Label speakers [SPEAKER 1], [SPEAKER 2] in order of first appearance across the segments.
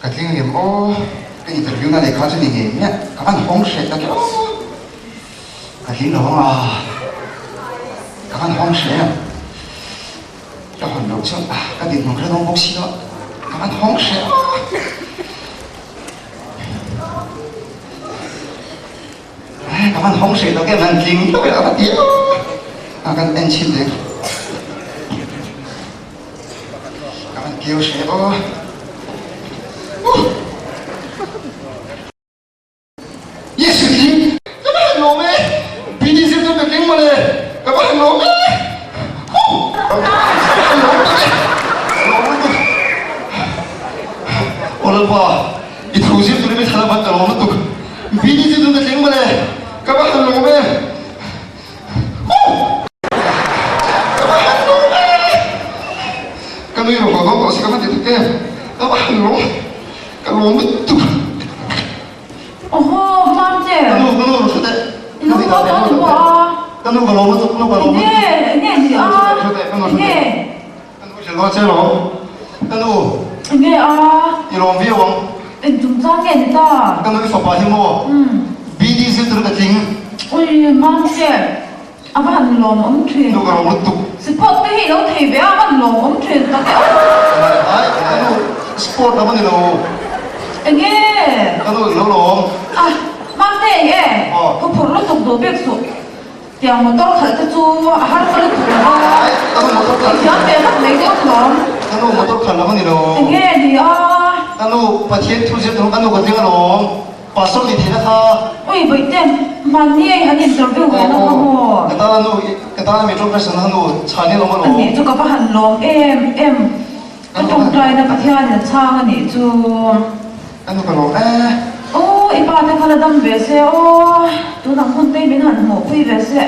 [SPEAKER 1] Ka tling ngem aw, ka interview na lehkha chu ni ngei miah, ka van hawng hreh tak e aw, ka tling lo ang a, ka van hawng hreh em, ka hawn loh chuan ka dinhmun kha dawn bawk si lo, ka van hawng hreh aw. Ka van hawng hreh tak em, an tling hlauh e a va ti aw, a kan en chhin reng. Ka van keu hreh aw. Yesu tling ka va han lawm e. BD zir chu ka tling mawle ka va han lawm e. Ka va han lawm tak e. Ka lawm lutuk. Aw Lalpa i thu zir turin mi thlan avan ka lawm lutuk. BD zir chu ka tling mawle ka va han lawm e. Ka va han lawm e! Ka nui rawh haw dawn tawh si ka va ti tak em! Ka va han lawm, ka lawm lutuk.
[SPEAKER 2] Awhaw, Mamte!
[SPEAKER 1] Ka nu, ka nu rawn hre teh.
[SPEAKER 2] I lo haw dawn ni maw a?
[SPEAKER 1] Ka nu ka lawm lutuk, ka nu ka lawm lutuk.
[SPEAKER 2] Enge, enge ni a?
[SPEAKER 1] Hre teh, ka nu hre teh.
[SPEAKER 2] Enge?
[SPEAKER 1] Ka nu hrilh dawn che lawm. Ka nu.
[SPEAKER 2] Enge a?
[SPEAKER 1] I lawm viau ang.
[SPEAKER 2] Eng chungchang nge ni ta?
[SPEAKER 1] Ka nu i fapa hi maw? BD zir ka tling.
[SPEAKER 2] Ui, Mamte, a va han lawm awm thin.
[SPEAKER 1] Nu ka lawm lutuk.
[SPEAKER 2] Sport te hi i lo thei ve a, a va han lawm awm thin tak e aw.
[SPEAKER 1] Ai, ka nu sport a va ni lo.
[SPEAKER 2] Enge?
[SPEAKER 1] Ka nu i lo lawm.
[SPEAKER 2] Ah, Mamte eng e? Ka phurh lutuk duh bik suh. Tiang motor khalh te chu a har ka lutuk lo a.
[SPEAKER 1] Ka nu motor khalh.
[SPEAKER 2] Thiam ve vak mai dawn lawm.
[SPEAKER 1] Ka nu motor khalh lo a ni lo.
[SPEAKER 2] Enge ni a?
[SPEAKER 1] Ka nu Pathian thu zir tur ka nu ka tling alawm. Pastor ni theihna kha.
[SPEAKER 2] Ui Bawihte, hmanni ei han interview ve na kha maw?
[SPEAKER 1] Ka tan a nu, ka tan a mi tawngtaisana a nu chhan i lawm alawm.
[SPEAKER 2] Anih chu ka va han lawm em em. Ka tawngtaina Pathianin a chhang anih chu.
[SPEAKER 1] Ka nu ka lawm e.
[SPEAKER 2] Aw i pa te kha la dam ve se aw, tunah hmun te min han hmuh pui ve se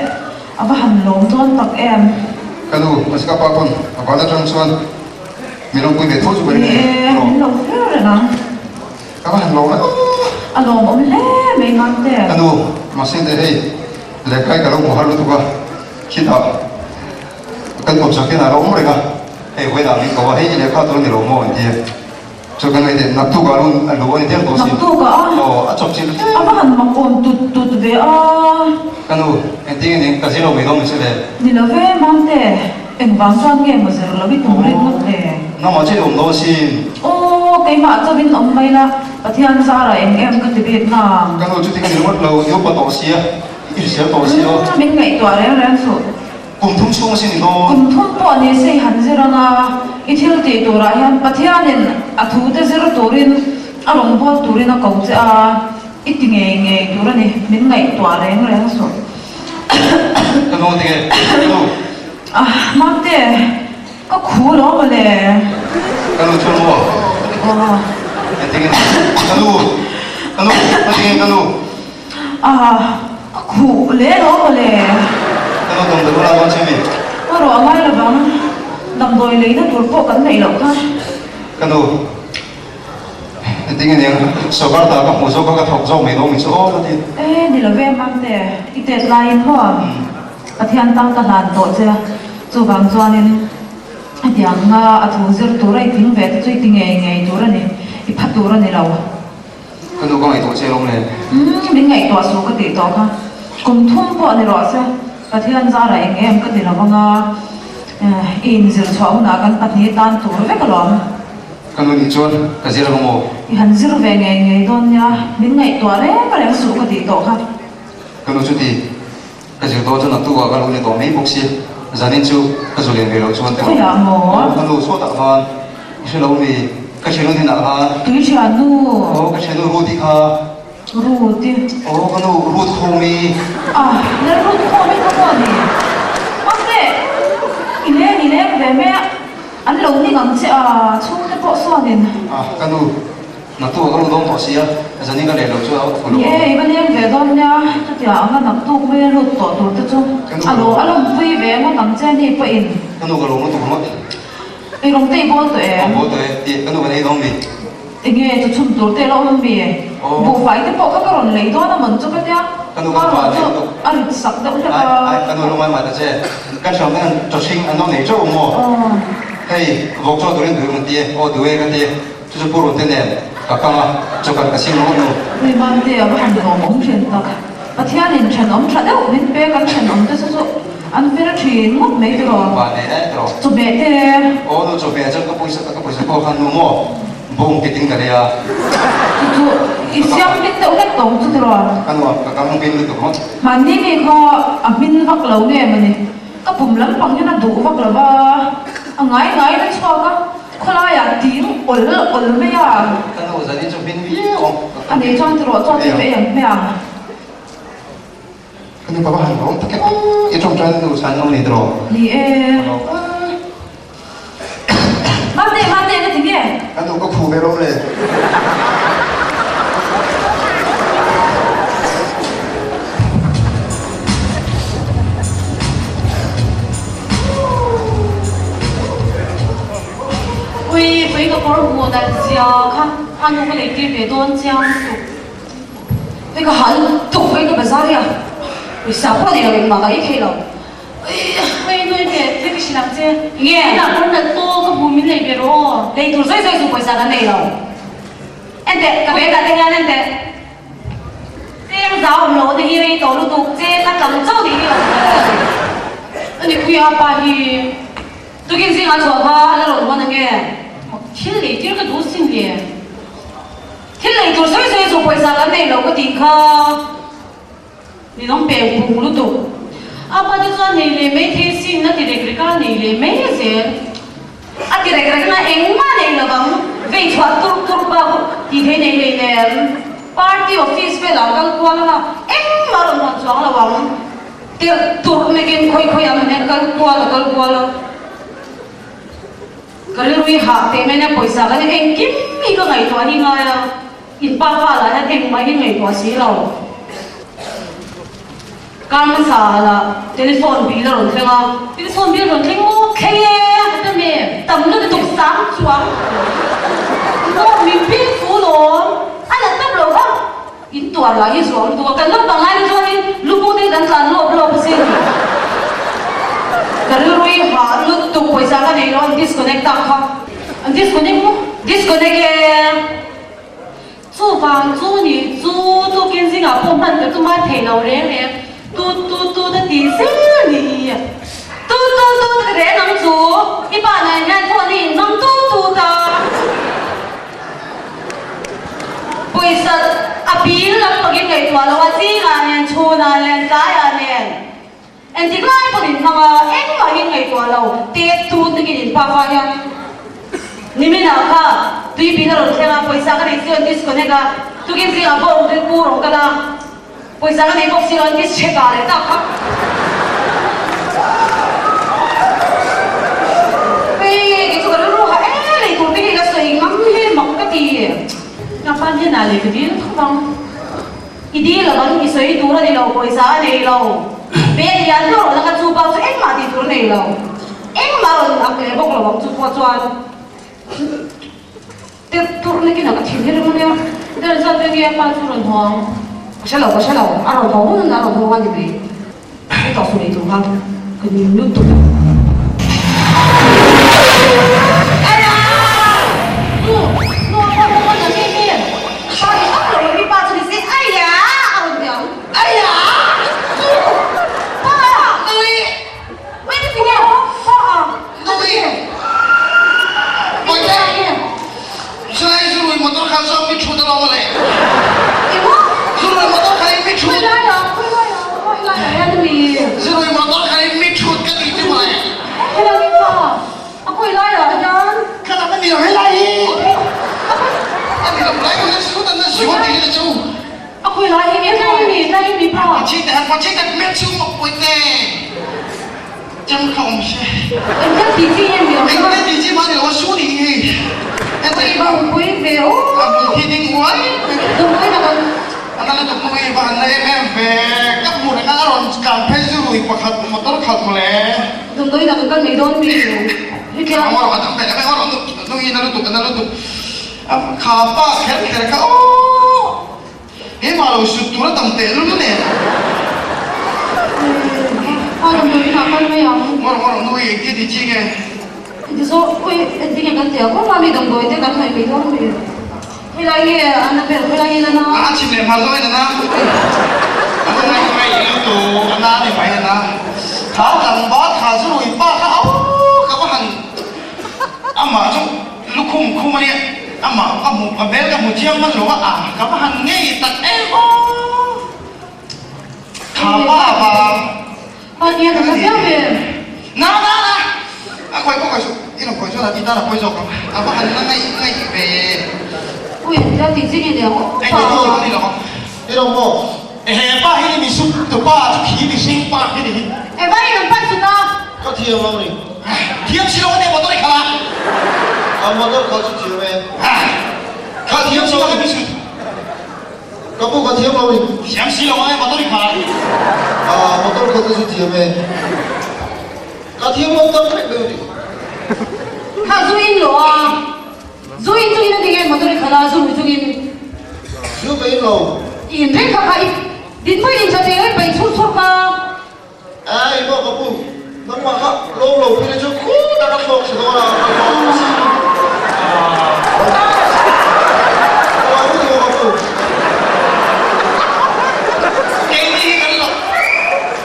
[SPEAKER 2] a va han lawm dawn tak em.
[SPEAKER 1] Ka nu, mahse ka pa pawn a van atang chuan min lo pui ve tho chu ka ring a ni.
[SPEAKER 2] Ni e, min lo thlir reng ang.
[SPEAKER 1] Ka va han lawm e aw.
[SPEAKER 2] A lawmawm hle mai Mamte.
[SPEAKER 1] Ka nu, mahse teh hei lehkha hi ka lo hmu har lutuk a, khitah kan kawmchhak hian a lo awm reng a, hei vawiinah min ko a, hei i lehkha tur a ni lo maw an ti a. Chu kan ngaih teh, naktuk ah lun a lu a ni der tawh si.
[SPEAKER 2] Naktuk ah a?
[SPEAKER 1] Aw, a chawp chilh hle.
[SPEAKER 2] A va han mak awm tut tut ve a.
[SPEAKER 1] Ka nu, engtin nge ning ka zir lo mai dawn mi che le?
[SPEAKER 2] Ni lo ve, Mamte, engvang chuan nge maw zir lo i tum rin ngawt le?
[SPEAKER 1] Nangmah chu i awm dawn si.
[SPEAKER 2] Aw, keimah chauhin awm mai la, Pathian zarah eng em ka ti bik nang.
[SPEAKER 1] Ka nu, chuti ka ni ringawt lo, i upa tawh si a, i hrisel tawh si lo.
[SPEAKER 2] Min ngaihtuah reng reng suh.
[SPEAKER 1] Kum thum chhung a sin i dawn.
[SPEAKER 2] Kum thum pawh ni se i han zir ang a, i thil tih turah hian Pathianin a thute zir turin a rawn bual turin a ko che a, i ti ngei ngei tur a ni, min ngaihtuah reng reng suh.
[SPEAKER 1] Ka nu tinge? Ka nu.
[SPEAKER 2] Ah, Mamte, ka khu lo mawle.
[SPEAKER 1] Ka nu chuan maw?
[SPEAKER 2] Aw.
[SPEAKER 1] Engtinge? Ka nu, ka nu, ka tinge ka nu?
[SPEAKER 2] Ah, ka khuh leh lo mawle.
[SPEAKER 1] Ka lo dawm dawn a dawn che mi?
[SPEAKER 2] Ka ruah ngai lo vang, damdawi leina tur pawh kan neih loh kha.
[SPEAKER 1] Ka nu, engtin nge niang, sawrkar ta ka hmuh zawk a ka thawk zawk mai dawn mi chu aw ka ti.
[SPEAKER 2] E, ni lo ve Mamte, i tet laiin maw Pathian tan ka hlan tawh che, chuvang chuanin hetiang a thu zir tur a i tling ve te chu i ti ngei ngei tur a ni, i pha tur a ni lo.
[SPEAKER 1] Ka nu ka ngaihtuah che lawm le.
[SPEAKER 2] Umm min ngaihtuah suh ka tih tawh kha. Kum thum pawh ni rawh se, Pathian zarah eng em ka ti lo vang a, i inzir chhuah hunah kan pahnih tan tur vek alawm.
[SPEAKER 1] Ka nu nih chuan ka zir ang maw?
[SPEAKER 2] I han zir ve ngei ngei dawn nia, min ngaihtuah reng reng suh ka tih tawh kha.
[SPEAKER 1] Ka nu chuti ka zir dawn chu naktuk ah ka lo ni tawh mai bawk si, zanin chu ka zu len ve loh chuan teh.
[SPEAKER 2] Khawiah maw?
[SPEAKER 1] Ka nu chhuatah khan i hre lo mi? Ka thiannu hnenah khan.
[SPEAKER 2] Tui thiannu.
[SPEAKER 1] Aw ka thiannu Ruth-i kha.
[SPEAKER 2] Ruth-i.
[SPEAKER 1] Aw ka nu Ruth Khawmi.
[SPEAKER 2] Ah lal Ruth Khawmi kha maw ni? Mahse i leng i leng ve mai a, an lo ning ang che a, chhungte pawh sawn in.
[SPEAKER 1] Ah ka nu naktuk ah ka lu dawn tawh sia, zanin ka leh lo chu a phu lo.
[SPEAKER 2] Ni e, i va leng ve dawn nia, chutia anga naktuk mai a lut tawh tur te chu a lo a lawmpui ve ngawt ang che ni pawhin.
[SPEAKER 1] Ka nu ka lo ngawt ringawt.
[SPEAKER 2] Ei rawng te i bawl tawh em?
[SPEAKER 1] Aw bawl tawh e, tih ka nu kan ei dawn mi?
[SPEAKER 2] Enge chu chhun tur te lo awm mi? Buhfai te pawh kha ka rawn lei dawn a mawn chu ka tia,
[SPEAKER 1] Ka nu kan
[SPEAKER 2] rawh chu a rit sak deuh hlek a.
[SPEAKER 1] Ai ai ka nu lungai mah ta che, kan hriam ten chaw hring an lo nei teuh maw? Hei vawk chaw turin duh em an ti e, aw duh e ka ti. Chu chu purun te nen ka kang a, chawkhat ka siam rawh nu.
[SPEAKER 2] Ui Mamte a va han hlawmawm thin tak. Pathianin thenawm tha deuh min pek an thenawm te chu chu an fel thin ngawt mai tiraw.
[SPEAKER 1] Van nei daih tiraw.
[SPEAKER 2] Chawhmeh te.
[SPEAKER 1] Aw nu chawhmeh chuan ka pawisa ka pawisa pawh khan nu maw bawng ti ting ka lei a.
[SPEAKER 2] Chu chu i siam hmin deuh hlek tawng chu tiraw.
[SPEAKER 1] Ka nuam ka kang hmin lutuk ngawt.
[SPEAKER 2] Mahni mi kha a hmin vak lo nge mawni. Ka pum lampang hian a duh vak lo va, a ngai ngai na chhuak a, khawlaiah ting awl awl mai a.
[SPEAKER 1] Ka nu zan in chu hmin viau ang.
[SPEAKER 2] A nei chuan tiraw chuan chu ei ang hmiang.
[SPEAKER 1] Ka nu ka va han lawm tak e aw, i tawngtai na nu chhan awm ni tiraw?
[SPEAKER 2] Ni e. Mate, mate ka ti nge?
[SPEAKER 1] Ka nu ka phu ve rawh le.
[SPEAKER 3] Ui, ui ka kawr hmuh nalh zia kha a nu ka lei tir ve dawn chiang lutuk.
[SPEAKER 4] Hei ka hah lutuk ui ka bazar hi a pawisa pawh nei lo engmah ka ei thei lo.
[SPEAKER 3] Ui nui ve thil ka hrilh ang che.
[SPEAKER 4] Nge?
[SPEAKER 3] Tunah kawr nalh tawk ka hmu min lei ve rawh aw.
[SPEAKER 4] Lei tur zawi zawi chu pawisa kan nei lo. Enteh, ka bag ah te hian enteh. Cheng zau awm lo te hi rei tawh lutuk che ka tlam chauh tih hi ka hmu lo.
[SPEAKER 3] Ani khui a pa hi.
[SPEAKER 4] Tukin zingah chhuah kha a la rawn hawn ange.
[SPEAKER 3] Thil lei tir ka duh sin le.
[SPEAKER 4] Thil lei tur zawi zawi chu pawisa kan nei lo ka tih kha.
[SPEAKER 3] Ninawm peng pung lutuk. A pa te chuan nei leh mai thei sin a ti rek rek a, nei leh mai zel.
[SPEAKER 4] A ti rek rek na engmah nei lovang, vei chhuah tur tur bak tih thei nei hlei nem. Party office velah kal kual anga engmah rawn hawn chuang lo ang. Tirh turh nakin khawi khawi ang hian kal kual a kal kual a.
[SPEAKER 3] Ka rilru hah teh mai nia pawisa kan engkim hi ka ngaihtuah hi ngai a. In pa fa lah hian engmah hi ngaihtuah si lo. Kar hmasa lah telephone bill a rawn thleng a. Telephone bill rawn thleng maw?
[SPEAKER 4] Thleng e!
[SPEAKER 3] A tam em?
[SPEAKER 4] Tam lutuk sang chuang.
[SPEAKER 3] Maw min bill fu lawm.
[SPEAKER 4] A la tawp lo kha.
[SPEAKER 3] In tuar lah hi zuam lutuk a. Kan naupang lai te chuanin lupung te hi kan tlan lawp lawp asin.
[SPEAKER 4] Ka rilru hi hah lutuk pawisa ka nei lo an disconnect tak kha.
[SPEAKER 3] An disconnect maw?
[SPEAKER 4] Disconnect e!
[SPEAKER 3] Chuvang chu nih chu tukin zingah pawh hman ka tum a thei lo reng reng tut tut tut a ti zel ni.
[SPEAKER 4] Tut tut tut ka reng ang chu i pa nen hian phone hi in hmang tut tut a. Pawisa a bil lam pakin ngaihtuah lo a zingah nen chhunah nen tlaiah nen Engtik lai pawn in hmang a, engmah hi ngaihtuah lo, tet tut nakin in pa fa hian niminah kha tui pin a rawn thleng a, pawisa ka nei si lo an disconnect a, tukin zingah pawh rawn rilpu rawn kal a, pawisa ka nei bawk si lo an dis check ah leh tak kha. Hei kei chu ka rilru ha em ei tur te hi la sawi ngam hi mak ka ti.
[SPEAKER 3] Ka pa hnenah leh ka dil khawp ang.
[SPEAKER 4] I dil lo ang, i sawi tur a ni lo, pawisa a nei lo. Bel lian deuh rawh laka chu bak chu engmah tih tur a nei lo. Engmah rawn ak leh bawk lo ang chu pawh chuan tirh turh nakin a ka thin hi ring ania.
[SPEAKER 3] Dar zat ve nge a pa chu rawn haw ang?
[SPEAKER 4] Ka hre lo, ka hre lo. A rawn haw hun a rawn haw a ni mai. Hei tawh sawi tur kha ka ning lutuk.
[SPEAKER 3] Nu, nu a pa pawh a na nge nge.
[SPEAKER 4] Pa ni vak lo mi pa chu ni se aiya a rawn ti ang. Aiya! Nu! Pa!
[SPEAKER 1] Nui!
[SPEAKER 4] Wait a minute! Pa!
[SPEAKER 1] Nui! Bawihte! Chulai zurui motor kha chuan mi thut alawm mawle.
[SPEAKER 4] Emaw?
[SPEAKER 1] Zurui motor kha in mi thut.
[SPEAKER 3] Khawi lai ah, khawi lai ah, khawi lai ah hian mi.
[SPEAKER 1] Zurui motor kha in mi thut ka tih chu mawle.
[SPEAKER 3] Hello i pa, a khawi lai ah hian.
[SPEAKER 1] Ka lam a ni lo helai hi. A ni lo lai ko hian sut an la zuar tih hi na chu.
[SPEAKER 3] A khawi lai hi nge tlai mi, tlai mi pa.
[SPEAKER 1] Pachhite han pachhite hmet chu mawpawite. Chem kha awm se.
[SPEAKER 4] Engtia tih chi nge ni awm
[SPEAKER 1] a? Engtia tih chi mah ni lo a su nih hi.
[SPEAKER 4] Ui bang pui ve aw.
[SPEAKER 1] A hmul khi ding uai.
[SPEAKER 4] Dumui na kan.
[SPEAKER 1] A na lutuk hnu hi va han na em em ve. Ka hmu reng a a rawn kan phei zu lui pakhat motor khalh mawle.
[SPEAKER 4] Dumui na kan kal mai dawn mi.
[SPEAKER 1] Hetia. A rawh a dam ve a rawh nu hi na lutuk a na lutuk. Kha pa kher kher kha aw. Keimah lo sut tur a tam teh lul nen.
[SPEAKER 3] A rawn duhin a kal mai ang.
[SPEAKER 1] Ngawr ngawr nu hi engtia ti chi nge?
[SPEAKER 3] Tisaw ui engtin nge kan tih ang aw mami damdawi te kan hnawih mai dawn ami? Khawilai nge a na ber khawilai nge na na?
[SPEAKER 1] A chim leh hma zawk in a na. A na ngai ngai lutuk a na ni mai a na. Kha tlangval kha zu rui pa kha au ka va han amah chu lukhum khum a nia amah ka hmu a hmel ka hmu chiang man lo a a ka va han ngei tak em aw. Kha pa vang.
[SPEAKER 3] Pa nia ka viau ve.
[SPEAKER 1] Na na na. A khawi pawh khawi suh. I rawn khawi chuan a ti tan a pawi zawk ang. A va han la ngaih ngaih ve.
[SPEAKER 3] Ui tia tih chi nge ni ang aw
[SPEAKER 1] pa. Engti chi pawh ni lo ang.
[SPEAKER 5] I rawn maw?
[SPEAKER 1] He pa hi ni mi sup tu pa chu khi mihring pa hi ni hi.
[SPEAKER 3] E vai i rawn pan sut a.
[SPEAKER 5] Ka thiam lo ni.
[SPEAKER 1] Thiam si lo a nia motor i khalh a.
[SPEAKER 5] A motor khalh chu thiam e.
[SPEAKER 1] Ka thiam si lo a mi sut.
[SPEAKER 5] Ka pu ka thiam lo ni.
[SPEAKER 1] Thiam si lo a motor i khalh a.
[SPEAKER 5] Ah motor khalh te chu thiam e. Ka thiam lo tak vek deuh ni.
[SPEAKER 3] Kha zu in lo a. Zu in chungin a ti nge motor i khalh a zu rui chungin.
[SPEAKER 5] Zu ka in lo.
[SPEAKER 3] I in reng kha kha i dinpui in tha thei lo i paih chhur chhur kha.
[SPEAKER 5] Ai maw ka pu, nangmah kha lawm lo phei chu khut a ka thlawk si dawn a, ka lawm si. Ka lawm lutuk maw ka pu.
[SPEAKER 1] Keini hi kan lawm,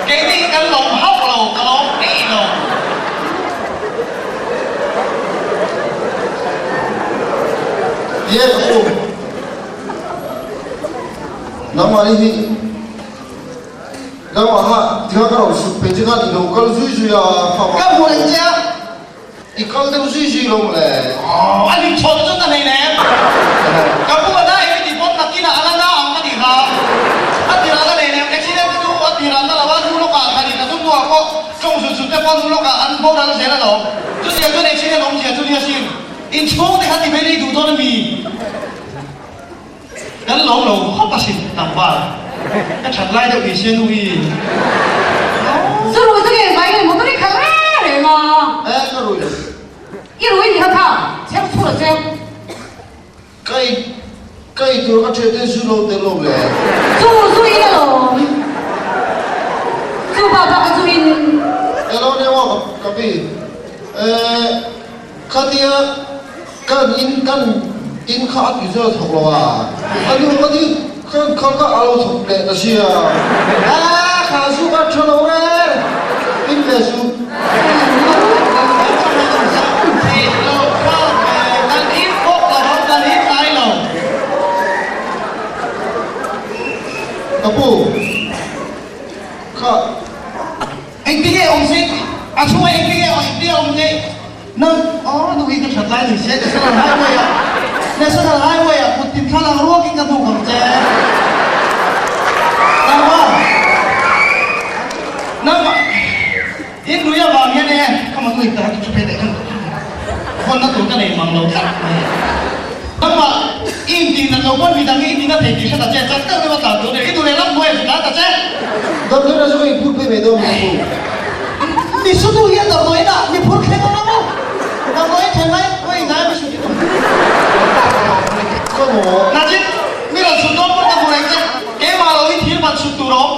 [SPEAKER 1] keini hi kan lawm hauh lo, ka lawm eih lo.
[SPEAKER 5] Ye ka pu, nangmah hi Nangmah kha tikha ka rawn sut phei che khan i lo kal zui zui a, kha
[SPEAKER 1] Ka hmu reng che a.
[SPEAKER 5] I kal deuh zui zui lo mawle.
[SPEAKER 1] Aw, a lim chhawn chu ka nei nem. Ka pu a na em i tih pawn nakinah a la na ang ka tih kha. A tirah la nei nem, accident te chu a tirah na lo a, nu lawkah thlan in a zum hnuah pawh tawng zut zut te pawh nu lawkah an boral zel alawm. Chutiang chuan accident awmzia chu nia sin. Inchhung te kha ti mai rei duh dawn a mi? Kan lawm lo khawp asin tlangval ka that lai deuh ni se nu i.
[SPEAKER 3] Zu rui chu nge vai nge motor i khalh reng reng a.
[SPEAKER 5] E ka rui lo.
[SPEAKER 3] I rui ni kha kha chheu chhur a che.
[SPEAKER 5] Ka i ka i tur ka thian te zu lo tel lo le.
[SPEAKER 3] Zu zu in alawm. Zu bak bak a zu in.
[SPEAKER 5] Elo nia maw ka pi e. Khatia kan in kan in kha a tui chu a thawk lo a, a nu ka ti kan khal kha a lo thawk leh ta sia. Aa kha zu ka tha lo reng in ve su.
[SPEAKER 1] Kan in bawk lo ang kan in ngai lo.
[SPEAKER 5] Ka pu kha.
[SPEAKER 1] Engtin nge awm se a chhungah engtin nge engtin nge awm se nang aw nu hi ka that lai ni se National Highway ah National Highway ah kut tin thla lang ruak in ka hnuk ang che Nangma nangma in rui avang hian e ka manu in ta chu phei leh khan hawn na tur ka nei mang lo tlat mai nangma i intih nat lo pawn midang hi i tihna thei tih hre ta che chak deuh deuh a tlan tur a ni i duh leh lam hnuai a tlan ta che.
[SPEAKER 5] Damdawi chu ka inphur phei mai dawn mi pu.
[SPEAKER 1] Mi sutu hian damdawiin ah mi phur thleng ang emaw damdawiin thlen lai pawh in ngai mi sut i tum.
[SPEAKER 5] Ka maw?
[SPEAKER 1] Nachin mi rawn sut dawn pawn ka hmu reng che keimah lo in thil man sut tur a awm.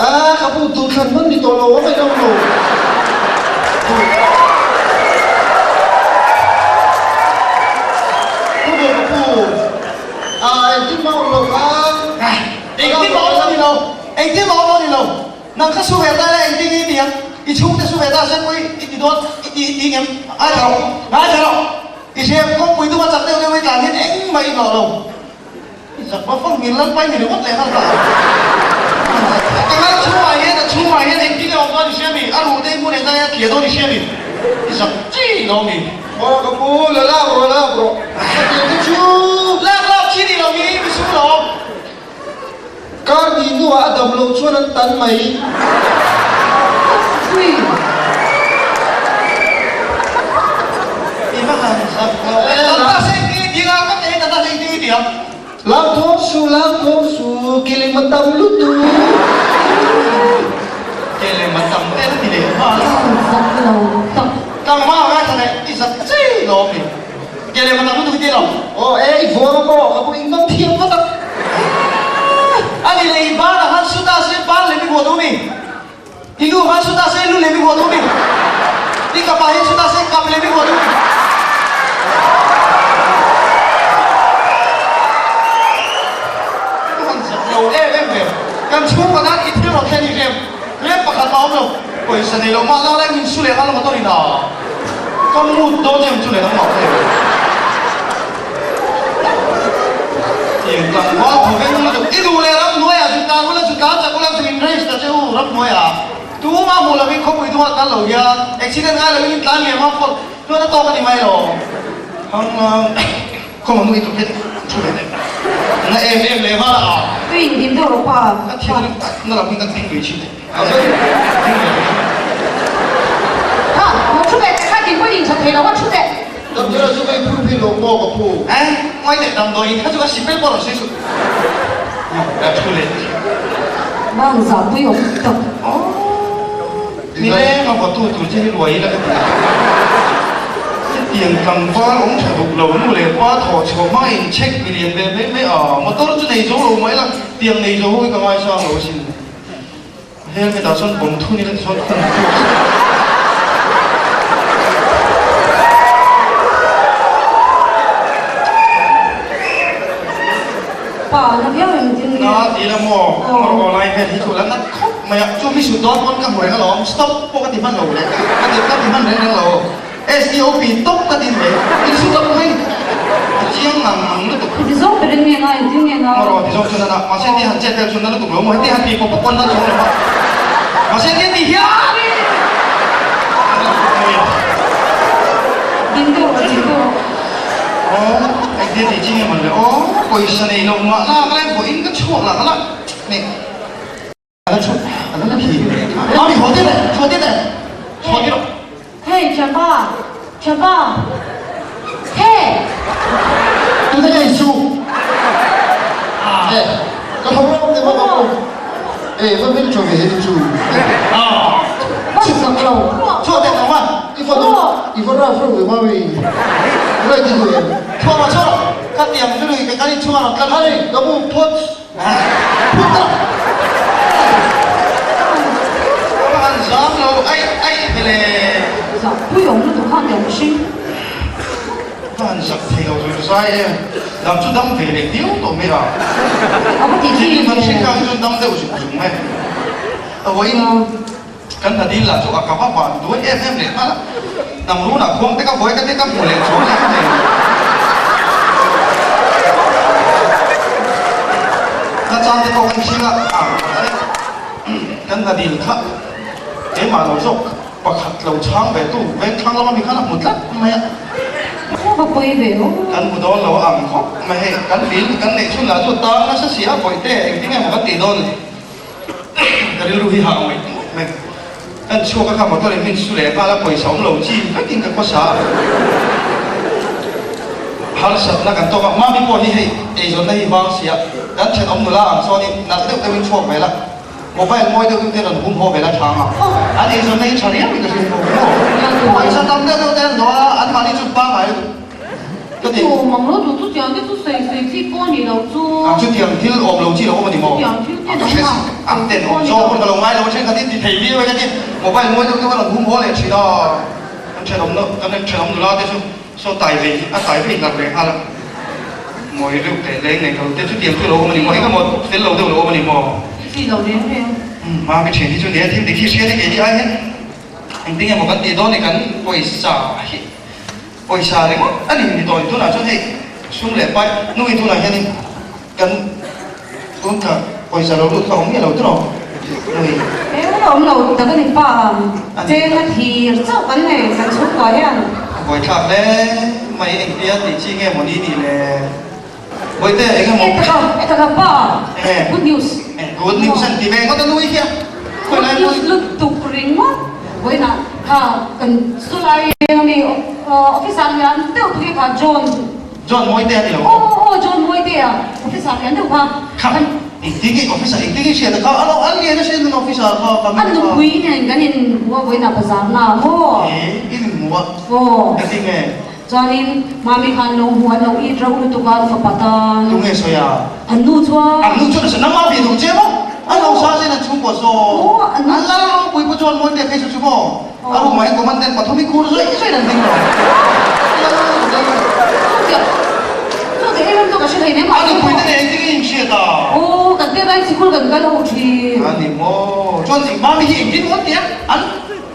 [SPEAKER 5] Aa ka pu tur thlan hman ni tawh lo a ngaih lo. Pu maw ka pu? Aa engtin mah awm lo kha.
[SPEAKER 1] Engtin mah awm lo ni lo, engtin mah awm lo ni lo. Nang kha su ve ta la engtin nge i ti ang? I chhungte su ve ta se pawh i ti dawn, i ti i ti ngem? Ngaithla rawh, ngaithla rawh. I hriam kawngpui duma chak deuh deuh i tlan hian engmah i hlawh lo. I zak va fang ngil lalpai ni ringawt leh nghal ta. Ka ngal chhungah hian a chhungah hian engtin nge awm dawn i hria mi? A ruh te i hmu leh zai a tliah dawn i hria mi? I zak chi lo mi?
[SPEAKER 5] Aw ka pu, la lak rawh, la lak rawh. Ka tiang te chu.
[SPEAKER 1] Lak lak chi ni lo mi, mi su lo.
[SPEAKER 5] Kar ni hnuah a dam loh chuan an tan mai. Lak thawm su, lak thawm su, keling ma tam lutuk.
[SPEAKER 1] Keling ma tam te ti leh nghal a. Tlangval a ngaithla leh i zak chei lo mi. Ke leh ma tam lutuk i ti lo.
[SPEAKER 5] Aw e, i vuang a maw? Ka pawh in mang thiam vat a.
[SPEAKER 1] A ni leh i ban a han su ta se ban lem i vuah duh mi? I lu han su ta se lu lem i vuah duh mi? I kapa hi su ta.
[SPEAKER 6] Kan chhungkaw tan i thil rawn thlen i hrem hrem pakhat mah awm lo. Pawisa nei lo mah la lai min su leh nghal motor in a ka mut dawn em chu leh nangmah kha em. Tiang tlangval tho veng lutuk i duh leh ramhnuaiah chu tlan ula chu tlan chak ula chu in race ta che u ramhnuaiah tuma hmuh lovin khawpui dungah kal lo hian accident ngai lovin in tlan liam a phawt chuan a tawk a ni mai lo. Hang Khaw manu i tum hi thu ve deuh na em em leh nghal a.
[SPEAKER 3] Tui in dim deuh rawh pa.
[SPEAKER 6] Ka thiam lutuk tak na lam hi ka ding ve thin e.
[SPEAKER 3] Ha, lo thu ve teh kha din pawhin in that thei lo a thu teh.
[SPEAKER 5] Damdawi chu kei phu phi lo maw ka phu.
[SPEAKER 6] Eh, ngawi teh damdawi in kha chu ka sipel pawh lo sawi suh. Ka thu leh.
[SPEAKER 3] Bang zah pui awm tak.
[SPEAKER 6] Aww. Nileng a vawtu tur che hi luai ila ka ti a. Hetiang tlangval awm tha duh lo nu leh pa thawh chhuah hma in check mi lian ve mai mai a, motor chu nei zo lo mai la, tiang nei zo ho hi ka ngaisang lo asin. Helmet ah chuan bawm thun ila tichuan khum chhuak se.
[SPEAKER 3] Pa na viau em tin nge?
[SPEAKER 6] Na ti ila maw, motor aw lai vel hi chu la nat khawp mai a, chu mi sut dawn pawn ka hmu reng alawm, stop pawh ka ti hman lo le, ka ti ka ti hman reng reng lo, STOP top ka ti mai, in sut loh mai a chiang ngang ngang lutuk.
[SPEAKER 3] Ti zawng ber in nge ngai, tin nge nau?
[SPEAKER 6] Maw rawh ti zawng chu nana, mahse ti han chet vel chu na lutuk lo maw, heti han ti pawp pawp pawn na chuang lo a, mahse ti ti hian na lutuk mai a.
[SPEAKER 3] Ding deuh rawh, ding deuh rawh.
[SPEAKER 6] Aw, engtia tih chi nge mawn le aw, pawisa nei lo mah lak lai vawiin ka chhuak lah la, nih. A la chhuak, a la thi. Mami haw tir leh, chhuah tir leh, chhuah tir rawh.
[SPEAKER 3] Hey, thianpa, thianpa, hey!
[SPEAKER 5] Tuna nge i chu? Eh, ka tho rawk te maw ka pu? Eh, va hmel tha ve he chu.
[SPEAKER 3] Ban zak lo.
[SPEAKER 6] Chhuah teh tawng a.
[SPEAKER 5] I va i va raf reuh ve mami. Right i duh em?
[SPEAKER 6] Chhuah rawh, chhuah rawh. Ka tiang chu lui ka kan inchhung a rawn tlat.
[SPEAKER 5] Hey, ka mu phawt.
[SPEAKER 6] An zam lo aih aih vele.
[SPEAKER 3] Zak pui awm lutuk khan teh mihring.
[SPEAKER 6] Ka han zak thei lo zui zai em. Dam chu dam ve leh viau tawh mai a.
[SPEAKER 3] A va ti chi
[SPEAKER 6] ve. Kan hre kha hi chuan dam deuh zung zung mai. A vawiin kan hna dil lah chu a ka va van duai em em leh nghal a. Hnam runah khuang te ka vawi ka te ka hmu leh chuang leh mai. Hla chang te pawh kan thing a, kan hna dil kha keimah lo zawk pakhat lo chhang ve tu veng thlang lama mi khan a hmu tlat mai a.
[SPEAKER 3] Va pawi ve aw.
[SPEAKER 6] Kan hmu dawn lo a ang khawp mai hei, kan dil kan neih chhun lah chu tang nasa si a vawi te engtin nge maw kan tih dawn le. Ka rilru hi hah ngawih ngawih mai. Kan chhuak a kha motor in min su leh nghal a, pawisa awm lo chi vekin ka khawsa a. Harsatna kan tawk a, mami pawh hi hei eizawnna hi vang si a, kan thenawm nula ang chuanin nalh deuh deuhin chhuak ve la, mobile mawi deuh deuh te rawn hum haw ve la tha ang a, an eizawnna hi tha riau in ka hria bawk maw. Pawisa tam deuh deuh te an zawh a, anmahni chu pangngai lutuk. Ka ti.
[SPEAKER 3] Chu mang lo duh chu tiang te chu sawi sawi chi pawh ni lo chu.
[SPEAKER 6] Ang chu tiang thil awm lo chi lo awm a ni maw?
[SPEAKER 3] Tiang thil te
[SPEAKER 6] Ka hre
[SPEAKER 3] dang
[SPEAKER 6] ang ten awm zawk pawn ka lo ngai lo a thenkhat in ti thei viau e ka ti. Mobile mawi deuh deuh a rawn hum haw leh thin a. Kan thenawm no kan thenawm nula te chu saw tai ve a tai ve hlar leh nghal a. Mawi reuh teh leng nei lo te chu tiang chu lo awm a ni maw? Engemaw fel lo deuh lo awm a ni maw?
[SPEAKER 3] Chi lo reng reng.
[SPEAKER 6] Umm mami thian hi chu nia thil dik hi hria te kei hi ai hian engtin nge maw kan tih dawn ni kan pawisa hi. Pawisa ringawt a ni ni tawh tunah chuan hei sum leh pai nui tunah hianin kan tun thla pawisa lo lut kha awm miah lo tawh nui.
[SPEAKER 3] Eng awm lo tak a ni pa cheng a thir chauh kan nei kan chhungkua hian.
[SPEAKER 6] A buaithlak hle mai engtia tih chi nge maw ni nih le Bawihte eng emaw.
[SPEAKER 3] E taka e taka pa good news.
[SPEAKER 6] Good news an ti ve ngawt a nui hian.
[SPEAKER 3] Good news lutuk ringawt vawiinah kha kan chulai ami officer lian deuh tu hi kha John.
[SPEAKER 6] John Mawite a ni lo.
[SPEAKER 3] Aw aw John Mawite a officer lian deuh kha.
[SPEAKER 6] Kha engtin nge officer engtin nge hriat a kha a lo an lian a hriat nun officer kha ka
[SPEAKER 3] An nupui nen kan inhmu a vawiinah bazar na maw.
[SPEAKER 6] E in inhmu a.
[SPEAKER 3] Aw.
[SPEAKER 6] Engtin nge.
[SPEAKER 3] Chuanin Mami khan lo hmu an lo it reuh lutuk a, fapa tan.
[SPEAKER 6] Tunge sawi a?
[SPEAKER 3] An nu chuan.
[SPEAKER 6] An nu chuan a sawi, nangmah ve duh che maw? A lo sa zen an chhungkua saw.
[SPEAKER 3] Aw, an nu.
[SPEAKER 6] An lal ropui pawh chuan mawi teh phei chu chu maw? A room ah hian commandant pathum hi khur zawih zawih an ding lo. Lal lal.
[SPEAKER 3] Chutiang, chutiang em em chu ka hre thei nem
[SPEAKER 6] A nupui te nen engtin nge in hriat a?
[SPEAKER 3] Aw, kan te. lai sikul kan kal ho thin.
[SPEAKER 6] A ni maw? Chuan eng Mami hi engtin maw tia an.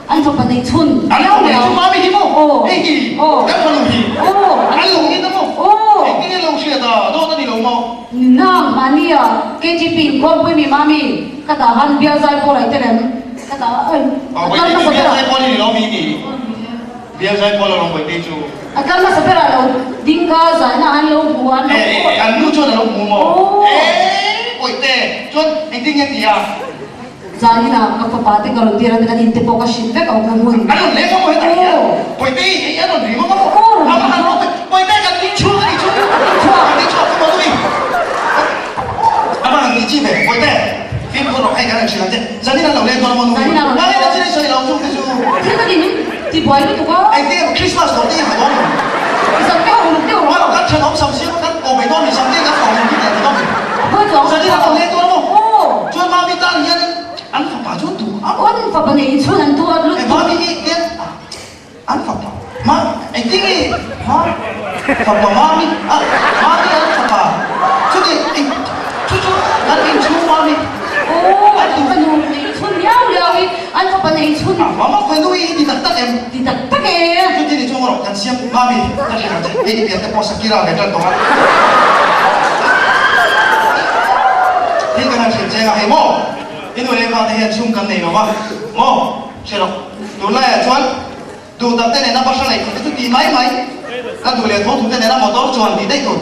[SPEAKER 3] An fapa nei chhun.
[SPEAKER 6] An lo nei chu Mami hi maw?
[SPEAKER 3] Aw.
[SPEAKER 6] Hei hi.
[SPEAKER 3] Aw.
[SPEAKER 6] Kan fanu hi.
[SPEAKER 3] Aw.
[SPEAKER 6] An lo in a maw?
[SPEAKER 3] Aw.
[SPEAKER 6] Engtin nge lo hriat a? Dawt a ni lo maw?
[SPEAKER 3] Nina, mahnia KGP inkhawmpui mi Mami ka tah han bial zai pawl ai telem ka tah a
[SPEAKER 6] Aw,
[SPEAKER 3] kal hmasa
[SPEAKER 6] bial
[SPEAKER 3] berah.
[SPEAKER 6] zai pawl i ni lo mi ni? Bial zai pawl a rawn Bawihtei chu.
[SPEAKER 3] A kal hmasa berah lo ding kha zaina an lo hmu a, an lo
[SPEAKER 6] Eh, eh, an nu chuan a lo hmu maw?
[SPEAKER 3] Aw.
[SPEAKER 6] Eh, Bawihte, chuan engtin nge ti a?
[SPEAKER 3] Zanin ah ka fapa te ka rawn tir a, kan in te pawh ka hrilh vek ang ka hmun.
[SPEAKER 6] An rawn leng maw hetah hian? Bawihte, hei an rawn ri maw maw?
[SPEAKER 3] Aw.
[SPEAKER 6] A va han rawk ve. Bawihte, kan ding chhuak a nih chu. Kan ding chhuak, kan ding chhuak, ka maw dui. A va han ti chi ve, Bawihte, fimkhur rawh, hei kan han hrilh ang che. Zanin an lo leng dawn a maw nu?
[SPEAKER 3] Zanin an rawn
[SPEAKER 6] Nangin a chin sawi lo chung te chu.
[SPEAKER 3] Thil ka ti min ti buai lutuk a.
[SPEAKER 6] Engtin emaw Christmas dawr te hi ha dawn lo.
[SPEAKER 3] Sam te ho uluk deuh rawh.
[SPEAKER 6] Kan thenawm sam siam a kan ko mai dawn ni sam te kan ko mai bik leh ta dawn ni.
[SPEAKER 3] Khawi chuang.
[SPEAKER 6] Zanin an lo leng dawn a maw?
[SPEAKER 3] Aw.
[SPEAKER 6] Chuan mami tan hian an fapa chu an duh a.
[SPEAKER 3] An fapa nei chhun an duh a lutuk.
[SPEAKER 6] Mami hi hian an fapa ma engtin nge ma fapa mami a mami an fapa chuti eng chu chu kan inchhung mami
[SPEAKER 3] Aw an fanu nei chhun liau liau in an fapa nei chhun.
[SPEAKER 6] A mama fanu hi i ti tak tak em?
[SPEAKER 3] Ti tak tak e.
[SPEAKER 6] Chuti ni chung erawh kan siam mami ka hria ang che hei i pian te pawh Shakira ve tan tawh a. Thil kan han hrilh cheng a hei maw i nu leh pa te hian chhung kan nei lo va maw hre rawh. Tunlaiah chuan duhtak te nena bahra leh tih te chu tih mai mai, ka duh leh tho thu te nena motor chuan tih daih tur.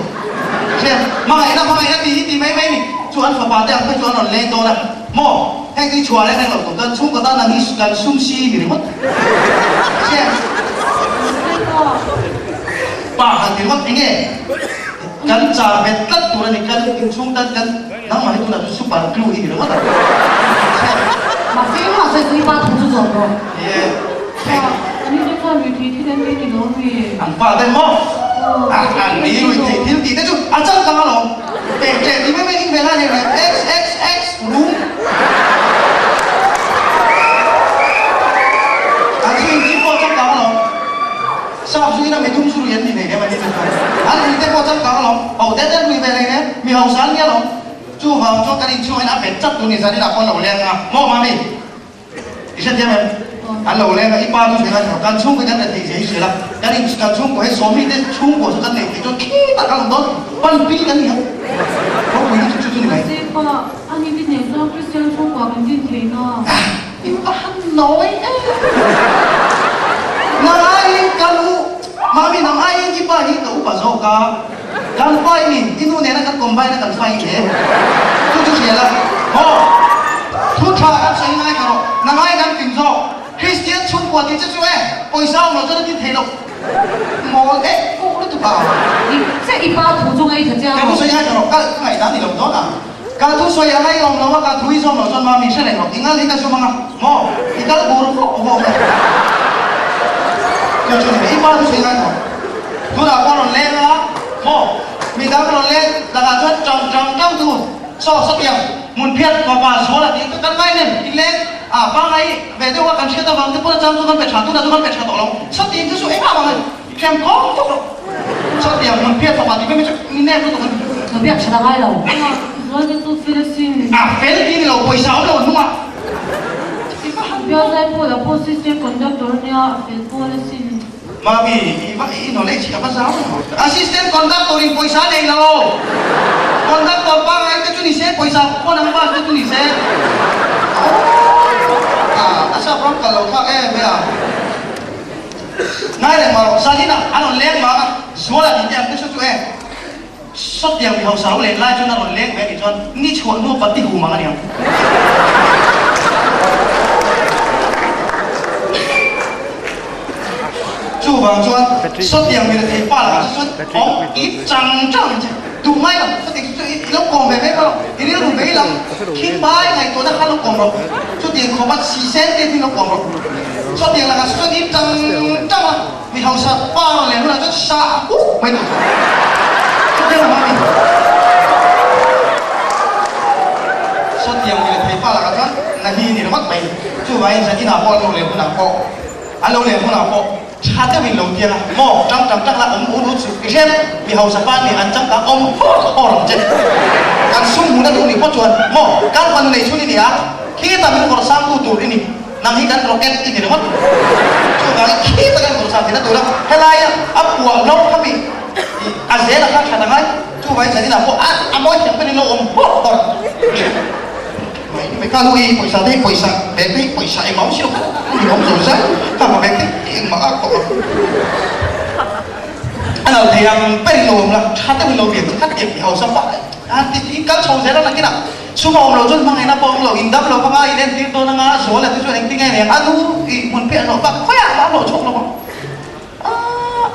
[SPEAKER 6] Hriat, hmangaihna hmangaihna tih hi tih mai mai ni. Chu an fapa te ang phei chu an rawn leng dawn a, maw? Heng hi chhuah reng reng lo tur chuan chhungkaw tan ang hi kan sum si ni ringawt. Hriat, pa han ti ringawt eng nge kan char bet tlat tur a ni, kan inchhung tan kan. Nangmah hi tunah chu super glue i ni ringawt ang.
[SPEAKER 3] Mahse engmah sawi pui pa thu chu zawm rawh.
[SPEAKER 6] Ye.
[SPEAKER 2] An ni te khan ruithei thil an ei ni lo mi?
[SPEAKER 6] An pa te maw? An ni ruithei thil tih te chu a changkang alawm. Pek ṭeh ti mai mai ding ve lai nen hian XXX rum. An chu inchim pawh a changkang alawm. Sap zu ina mithum zu rui an ni nei em an ni chu chuan an rui te pawh changkang alawm, ho te te an rui ve hlei nen, mi hausa an ni alawm. Chuvang chuan kan inchhung hian a bet chat tur ni zan inah pawh an lo leng a, maw mami? I hrethiam em? An lo leng a, i pa chu hrilh a ni lo, kan chhungkaw kan rethei zia hi hrilh a, kan in kan chhungkaw hei sawmli te chhungkaw chu kan neih theih chuan khi tak a awm dawn, pan pil kan ni ang, ropui lutuk chu chu ni mai.
[SPEAKER 2] Mahse pa, ani te nen chuan Kristian chhungkua kan din thei na.
[SPEAKER 6] In va han nawi em! Nang aiin ka lu, mami nang aiin i pa hi ka upa zawk a, kan pa in i nu nena kan combine a kan fa in e. Chu chu hria la, maw? Thu tha kan sawi ngai ka rawh, nang aiin kan fing zawk. Kristian chhungkua tih che chu e, pawisa awm lo chuan a tin thei lo. Mawl eh puk lutuk a.
[SPEAKER 3] Dik chiah i pa thu chu ngaithla chiang
[SPEAKER 6] Ka
[SPEAKER 3] rawh.
[SPEAKER 6] thu sawi ngai ka rawh, ka ngaihdan ni lo dawn ang. Ka thu sawi a ngaihawm lo a, ka thu i zawm lo chuan mami hre reng rawh, i ngal hi ka zum ang a, maw? I kal bur vawk vawk e. Chu chu ni mai, i pa thu sawi ngai tawh. Tunah pawh rawn leng a, maw? Midang rawn leng lakah chuan tang tang tang tu saw sawtiang hmun phiat fapa sual a tih chu kan ngai nem, i leng a pangai ve deuh a kan hriat avang te pawn a chang chu kan pe tha, tunah chu kan pe tha tawh lo, sawtiang chu chu engmah vang a ni. Thiam khawm fawk rawh. Sawtiang hmun phiat fapa tih mai mai chu mi nep lutuk a ni.
[SPEAKER 3] Ka biak tha la ngai lo.
[SPEAKER 2] Zual te chu fel asin.
[SPEAKER 6] A fel ti ni lo, pawisa awm lo an hnung a.
[SPEAKER 2] Bial zai pawl a pawh assistant conductor a nia, a fel pawl asin.
[SPEAKER 6] Mami, i va i knowledge hi a va zau lo. Assistant conductor in pawisa nei lo. Conductor pangai te chu ni se, pawisa khawn ang bus te chu ni se. Aww, a sap ram kal lo thlak em mai a. Ngai reng mah rawh, zan inah an rawn leng mang a, Zuala tih te ang te chu chu e, sawtiang mi hausa lo len lai chuan a rawn leng ve a nih chuan ni chhuah hnu pati hu mang a ni ang. Chuvang chuan sawtiang mi rethei pa lakah chu chuan awm i chang chang ang che, duh ngai lo, sawtiang chu chu i lo kawm ve ve kha lo, i rilru vei lam khing bai ngaihtuahna kha lo kawm rawh, chutiang khawpa sisen te hi lo kawm rawh. Chutiang lakah chu chuan i tang tang a, mi hausa pa rawn leh hunah chuan sa a huk mai tur. Chutiang lam a ni. Chutiang mi leh thei pa lakah chuan na hi ni ringawt mai. Chuvangin zan inah pawh an lo leh hunah pawh, an lo leh hunah pawh. Tha deuhin lo tiang a, maw tang tang tang la awm ut ut suh, i hriat mi hausa pa nih an changkang awm hawr hawr ang che. Kan sum hmuhna duh nih pawh chuan maw kan fanu nei chhun i ni a, khitah min vawrh sang tu tur i ni, nang hi kan rocket i ni ringawt. Chuvangin khitah kan vawrh sang theihna tura helaia a puah hlo kha mi a zela kha that a ngai, chuvangin zaninah pawh a a mawi thiam berin lo awm hawr hawr. Mai mai ka nu hi pawisa te hi pawisa bag te hi pawisa eng awm silo kha ni awm zo zai ka ma bag te engmah a kawh a lo thei ang ber in lo awm la tha deuh in lo biak che kha tiang ti hausa pah a ti ti kal chho zel a nakinah sum a awm lo chuan hmangaihna pawh a awm lo in dam lo kha nga in entir dawn anga zual a ti chuan engtin nge ni ang a nu i hmun piah hlawh bak khawiah mah a hlawh chhuak lo ang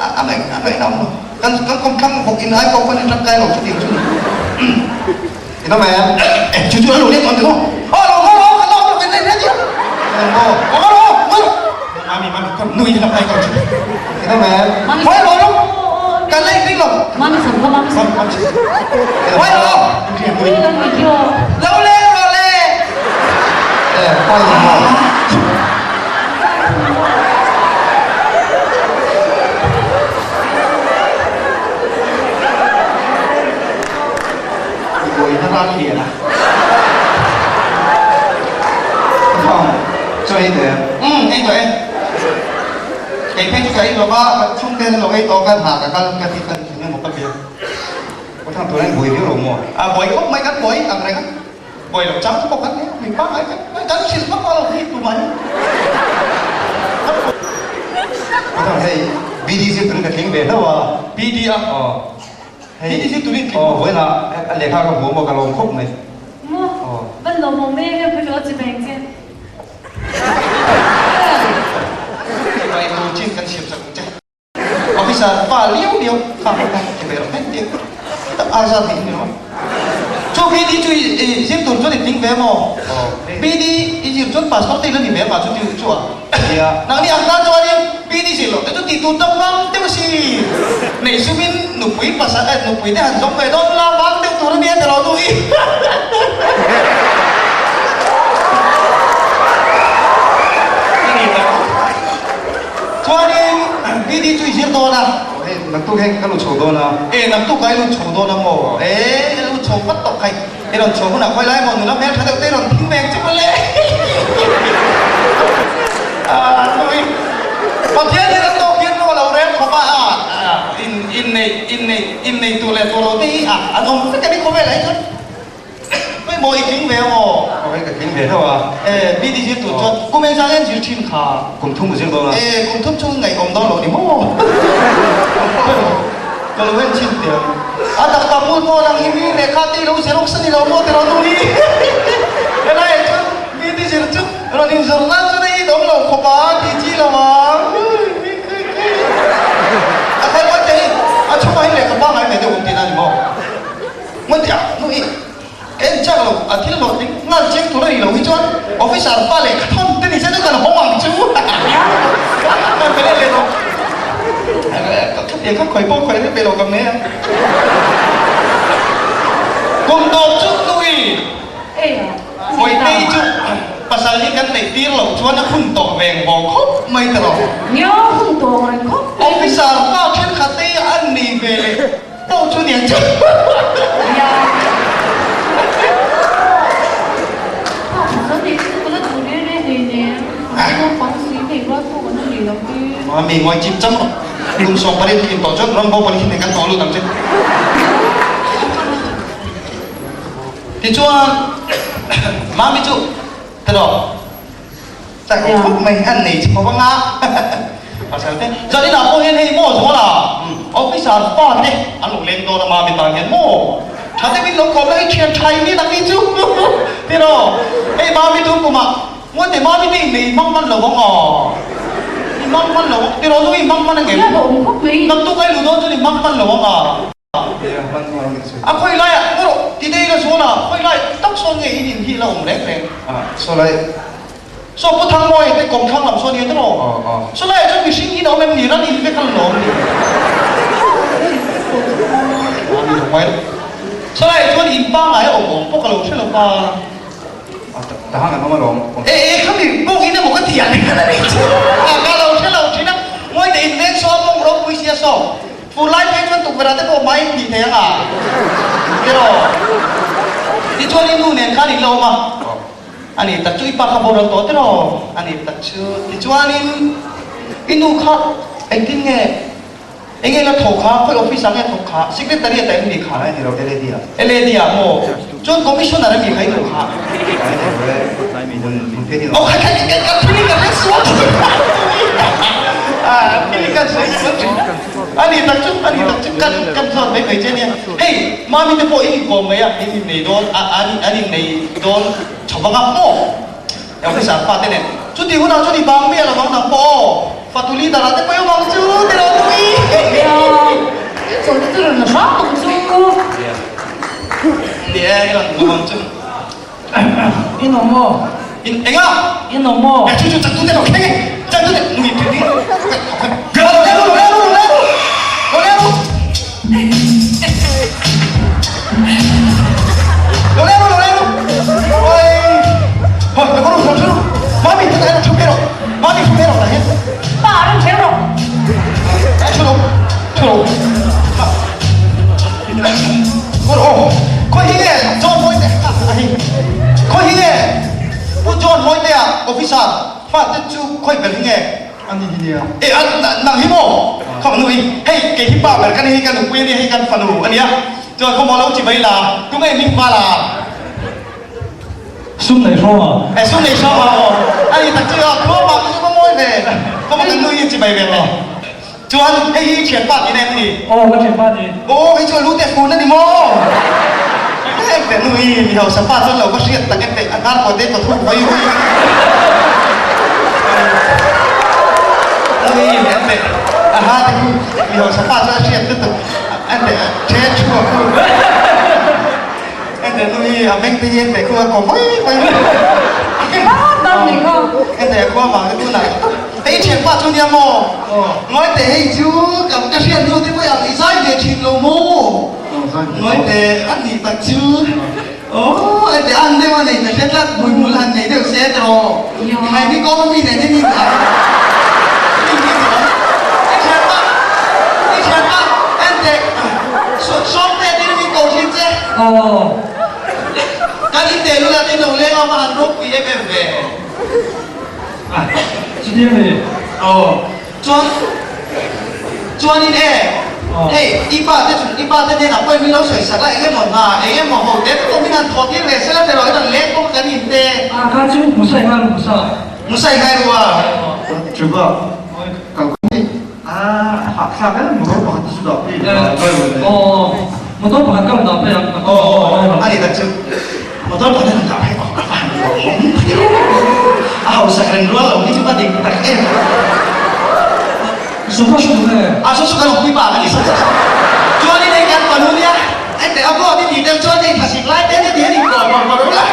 [SPEAKER 6] a a ngaih a ngaihna awm lo kan kan kawmthlang bawk in ai pawh khawn in tangkai lo chu tiang chu ni.
[SPEAKER 1] Ina mai a.
[SPEAKER 6] Eh, chu chu a lo leng awm tawh. Oh, lo lo lo, kan lo lo kan leng dia.
[SPEAKER 1] Mo.
[SPEAKER 6] Lo lo lo. Mami mami, kom nui na pai kom chu.
[SPEAKER 1] Ina mai a.
[SPEAKER 6] Hoi lo lo. Kan leng ding lo.
[SPEAKER 3] Mami sam ka mami sam.
[SPEAKER 6] Hoi lo. Lo le lo le.
[SPEAKER 1] Eh, pai mo.
[SPEAKER 6] I buai na ral lian a.
[SPEAKER 1] Ka phone chu ei teh.
[SPEAKER 6] Umm ei tawh e. Kei phei chu ka ei lova, ka chhungte an lo ei tawh ka hna ka kal ka ti ka ti emaw ka bia.
[SPEAKER 1] Ka thang tur a in buai viau lo maw?
[SPEAKER 6] A buai khawp mai kan buai ang reng a. Buai loh chang chu pawh kan nei a, mi pangngai kan kan hrilh vak lo hi tumah hi.
[SPEAKER 1] Ka thang hei BDC turin ka tling ve hlauh a.
[SPEAKER 6] BD a?
[SPEAKER 1] Aw.
[SPEAKER 6] Hei hi turin tling
[SPEAKER 1] Aw vawiinah a lehkha ka hmu maw ka lawm khawp mai.
[SPEAKER 7] Maw? Van lawm awm em em phei chu a chi beng che.
[SPEAKER 6] Chibai tur chin kan siam sak ang che. Officer pa liau liau kha hmu kha chibai rawh heng tiang tak ai zat theih ni lo. Chu BD chu i zir tur chuan i tling ve maw? BD i zir chuan pastor te i la ni ve ma chu ti chu a.
[SPEAKER 1] Nia.
[SPEAKER 6] Nangni ang tan chuanin BD zir loh te chu tih tur tam vang deuh a si. Neih sumin nupui pasal eh nupui te han zawng ve dawn la vang deuh tur a nia ti lo nu i. A ni tak. Chuanin BD chu i zir dawn a.
[SPEAKER 1] Aw hei naktuk hei ka lut chho dawn a.
[SPEAKER 6] E naktuk a i lut chho dawn a maw? E i lut chho vat tawh khai. I rawn chho hunah khawi lai maw nula hmel tha deuh te i rawn thing veng che mawle. Ah nui. Pathian hian a tawk hian maw a lo rel khawp a a in inneih inneih innei tur leh tur lo te hi a an awm vek a ni khawvelah hi chuan. Pawimawh i tling ve ang aw.
[SPEAKER 1] Aw hei ka tling ve hlauh a.
[SPEAKER 6] E BD zir tur chuan kum engzah hian zir thin kha.
[SPEAKER 1] Kum thum zir dawn a.
[SPEAKER 6] E kum thum chu ngaihawm dawn lo ni maw. Ka lo en chhin teh ang. A tak tak hmun pawh lang hi mi lehkha te i lo xerox a ni lo maw tiraw nu hi. Helai ah chuan BD zir chu rawn inzawrh nan chuan a it awm lo khawp a tih chi lo ang. A khai pawn te hi a chhungah hian lehkha pangngai ve deuh awm tihna a ni maw. Hmun ah hnu hi ka en chak lo, a thil hlawh tling nghal chiang tur a nih loh hi chuan officer pa leh ka thawn te ni se chu kan hawng ang chu kan pe leh leh lo. Khatiang kha khawi pawh khawi pe lo ka hmel ang. Kum tawp chu hnu i Vawihnei chu pasal hi kan neih tir loh chuan a hun tawh veng vawng khawp mai ta lo. Officer pa thenkhat te hi an ni ve leh. Pawh chu niang chu. Mami ngawi chip cham rawh. Kum 18 tlin tawh chuan ram bo pali hi kan tawh lut ang che. Tichuan Mami chu tiraw. Tak khawp mai an nei chho vang a. Pasal te zanin ah pawh hian hei maw zawl a officer pa te an lo leng dawn a mami tan hian maw tha deuh in lo kawm la hei thian tha in ni tak ni chu tiraw hei mami tu kum ah ngawi teh mami te in nei hmang hman lo vang aw i hmang hman lo vang tiraw nu i hmang hman angem naktuk a i luh dawn chuan i hmang hman lo vang a. A khawi laiah ngaw rawh ti dei la zual a, khawi lai tak sawn nge in in hi la awm reng reng.
[SPEAKER 1] Saw lai.
[SPEAKER 6] Saw Pu Thangmawia te kawm thlang lam sawn nia tiraw? Saw laiah chuan mihring in a awm em ni? Ran in vek a la awm ni? Ni lo mai rawh. Saw laiah chuan in pangngai a awm awm pawh ka lo hre lo va.
[SPEAKER 1] Ta hang an awm alawm.
[SPEAKER 6] E e khami bawk in emaw ka ti ang ka la nei chu. Ka lo hre lo thin a, ngawi teh. Saw fur lai phei chuan tukverh ah te pawh hmai in phih thei ang a tiraw? Tichuan i nu nen khan in la awm a, a ni tak chu i pa kha boral tawh tiraw? A ni tak chu tichuanin i nu kha engtin nge Eng nge la thawk kha? Khawi office ah nge thawk kha? Secretary a ta em ni kha?
[SPEAKER 1] Ai ni lo, LAD ah.
[SPEAKER 6] LAD ah maw? Chuan commissioner em ni kha i duh kha?
[SPEAKER 1] Ai ni lo e, mun mun phei ni lo.
[SPEAKER 6] Aw kha kha ka ka thil in ka hre sual Ah thil in ka sawi sual thin. A ni tak chu, a ni tak chu kan kan zawt mai mai che nia. Hei mami te pawh in inkawm mai a, in innei dawn a an an innei dawn tha vang a maw? Officer pa te nen chuti hunah chuan i bang miah lo vang nang pawh aw, fatu leader ah te pawh i awm ang chu ti lo nui.
[SPEAKER 3] Nia, chaw te chu rawn la hrang ang chu.
[SPEAKER 6] Ni e, i rawn duh ang chu.
[SPEAKER 8] In awm maw?
[SPEAKER 6] In eng a?
[SPEAKER 8] In awm maw?
[SPEAKER 6] E chu chu chaktu te lo thleng e, chaktu te nui phei phei. Lo leng ru, lo leng ru, lo leng ru, lo leng ru. Lo leng ru, lo leng ru. Oi. Hoi, lo ru, lo ru. Mami, ta ta thu pero. Mami thu pero la he.
[SPEAKER 3] Pa ram kher rawh.
[SPEAKER 6] Eh, thu lo. Thu lo. Kor o. Khoi hi nge John Moi te. Khoi hi nge Pu John Moi te a officer fa te chu khoi ber hi nge.
[SPEAKER 5] A ni hi nia.
[SPEAKER 6] E a nang hi maw? Khaw nu hi hei kei hi pa ber ka ni hei ka nupui a nia hei kan fanu a nia chuan khaw maw lo chi mai la tunge hming hma la?
[SPEAKER 8] Sum nei hrawng a.
[SPEAKER 6] E sum nei hrawng a aw a ni tak chu a khaw mah te chu ka mawi ve khaw maw kan nu hi chi mai ve teh chuan hei hi thianpa tihna em ni?
[SPEAKER 8] Aw ka thianpa ni.
[SPEAKER 6] Aw hei chu a lu te fun a ni maw? Em teh nu hi mi hausa pa chuan lo va hriat tak em teh a hnar pawh te ka thuk vai vai. Nu hi em teh a ha te khu mi hausa pa chuan a hriat lutuk em teh a then thu a khu em teh nu hi a meng te hi em teh khu a ko vai vai. Em teh a khua vang te tunah hei thianpa chu nia maw? Ngawi teh hei chu ka hriat hnu te pawh i ang i zai ve thin lo maw? Ngawi teh a nih tak chu aw a teh an deuh a nei ta hriat tlat hmuihmul han nei deuh se tiraw ngai mi kawng ami nen hian in ang i thianpa i thianpa en teh sawmte tiin min ko thin che kan in teh lul a tin lo leng a va han ropui em em ve.
[SPEAKER 8] Chutia mi?
[SPEAKER 6] Aw. Chuan chuanin e, hei i pa te chung i pa te hnenah pawh min lo sawi sak a, eng emaw hna, eng emaw ho te te pawh min han thawh tir ve sela tiraw i rawn leng bawk kan in te.
[SPEAKER 8] A kha chu Musai ngai ru Musa.
[SPEAKER 6] Musai ngai ru a.
[SPEAKER 5] Chuba kal kawng hi a hahthlak em motor pakhat te chu dah phei ve a.
[SPEAKER 8] Aw motor pakhat ka rawn dah phei ang.
[SPEAKER 6] Aw a ni tak chu motor pakhat an dah phei awk a van lawm phei a hausak reng rual lo hi chu ka dik tak em.
[SPEAKER 8] Sofa su duh e.
[SPEAKER 6] A su su kan awmpui pa ka ni sa sa sa. Chuanin hei kan fanu nia hei a vawt i tih deuh chuan hei thlasik lai te nia ti hian inkawm awm awm ula.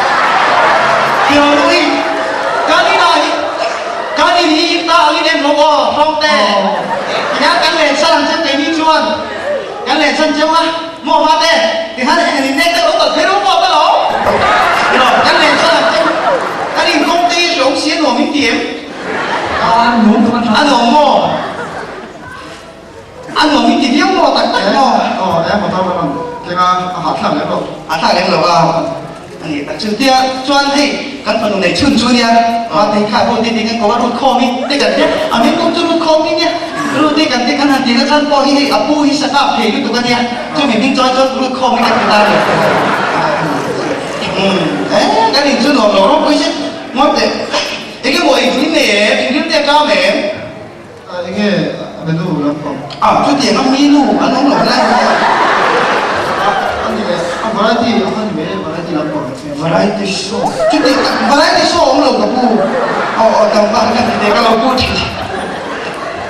[SPEAKER 6] Tiraw nui kan inah hi kan in hi in ta angin em lo aw hrawng te. Tihian kan len san ang cheu keini chuan kan len san cheu a maw hma te tihian eng in nek deuh lo tawlh phei ru pawh ka lo. Tiraw kan len san ang cheu kan inkawm te hi hreawm si a nuam in ti em? A nuam maw? A nuam in ti viau maw tak tak maw?
[SPEAKER 5] Aw, e motor ka rawn keng a, a hahthlak lem lo.
[SPEAKER 6] Hahthlak lem lo a, a ni tak chu. Tia chuan hei kan fanu nei chhun chu nia, mahni kha rut i ti kan ko a, rut khawm i te kan tia, a min kum chu rut khawm i nia, rut i kan ti kan han ti na chhan pawh hi hei a pu hi sa kap thei lutuk a nia, chumi hming chuan chuan rut khawm i kan ti ta a ni. Umm, e kan in chu nuam lo ropui si, ngawi teh. Enge maw ei tui nei em? In rilte a tlâm em?
[SPEAKER 5] Enge a menu lampang?
[SPEAKER 6] A, chutiang a menu an awm lo lai hi a.
[SPEAKER 5] A ni e, a variety a ni mai e, variety lampang.
[SPEAKER 6] Variety show, chutiang tak variety show awm lo ka pu. Aw aw tlangval ka ni ve ka lo pu thin.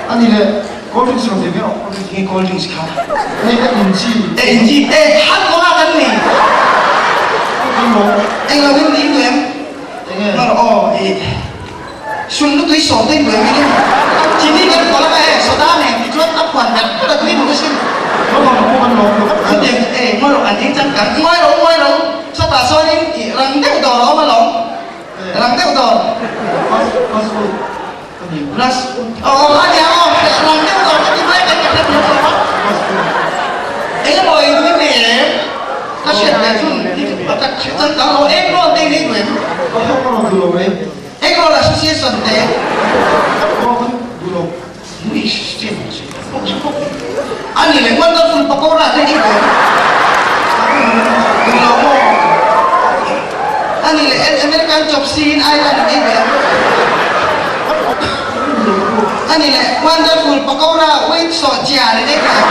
[SPEAKER 5] A ni le, cold drinks rawn ve mai rawh, cold drinks.
[SPEAKER 6] Nge cold drinks kha?
[SPEAKER 5] Hei a in chi.
[SPEAKER 6] E in chi, e han kawngah kan ni. Englo in ni duh em?
[SPEAKER 5] Enge?
[SPEAKER 6] Mar aw i sun lutui sawm te in buai min in chini kan kawlh anga e soda nen ti chuan a phuan dat dat a tui duh asin.
[SPEAKER 5] Mar aw pawh kan lawm lo
[SPEAKER 6] Chu tiang e mar aw an eng chang kang ngai lo ngai lo sawtah sawn in i rang deuh dawr a awm alawm rang deuh dawr.
[SPEAKER 5] Fast food ka ni.
[SPEAKER 6] Ras aw aw a nia aw rang deuh dawr ka ti mai kan ka hre thiam lo. hriat ve chun hi chu a tak hre changkang lo egg roll te in ei duh em? Egg roll association te. Ani leh wonderful pakora te ei duh em? Duh lo maw? Ani leh American chop si in island in ei duh em? Ani leh wonderful pakora with sawhchiar in ei duh em?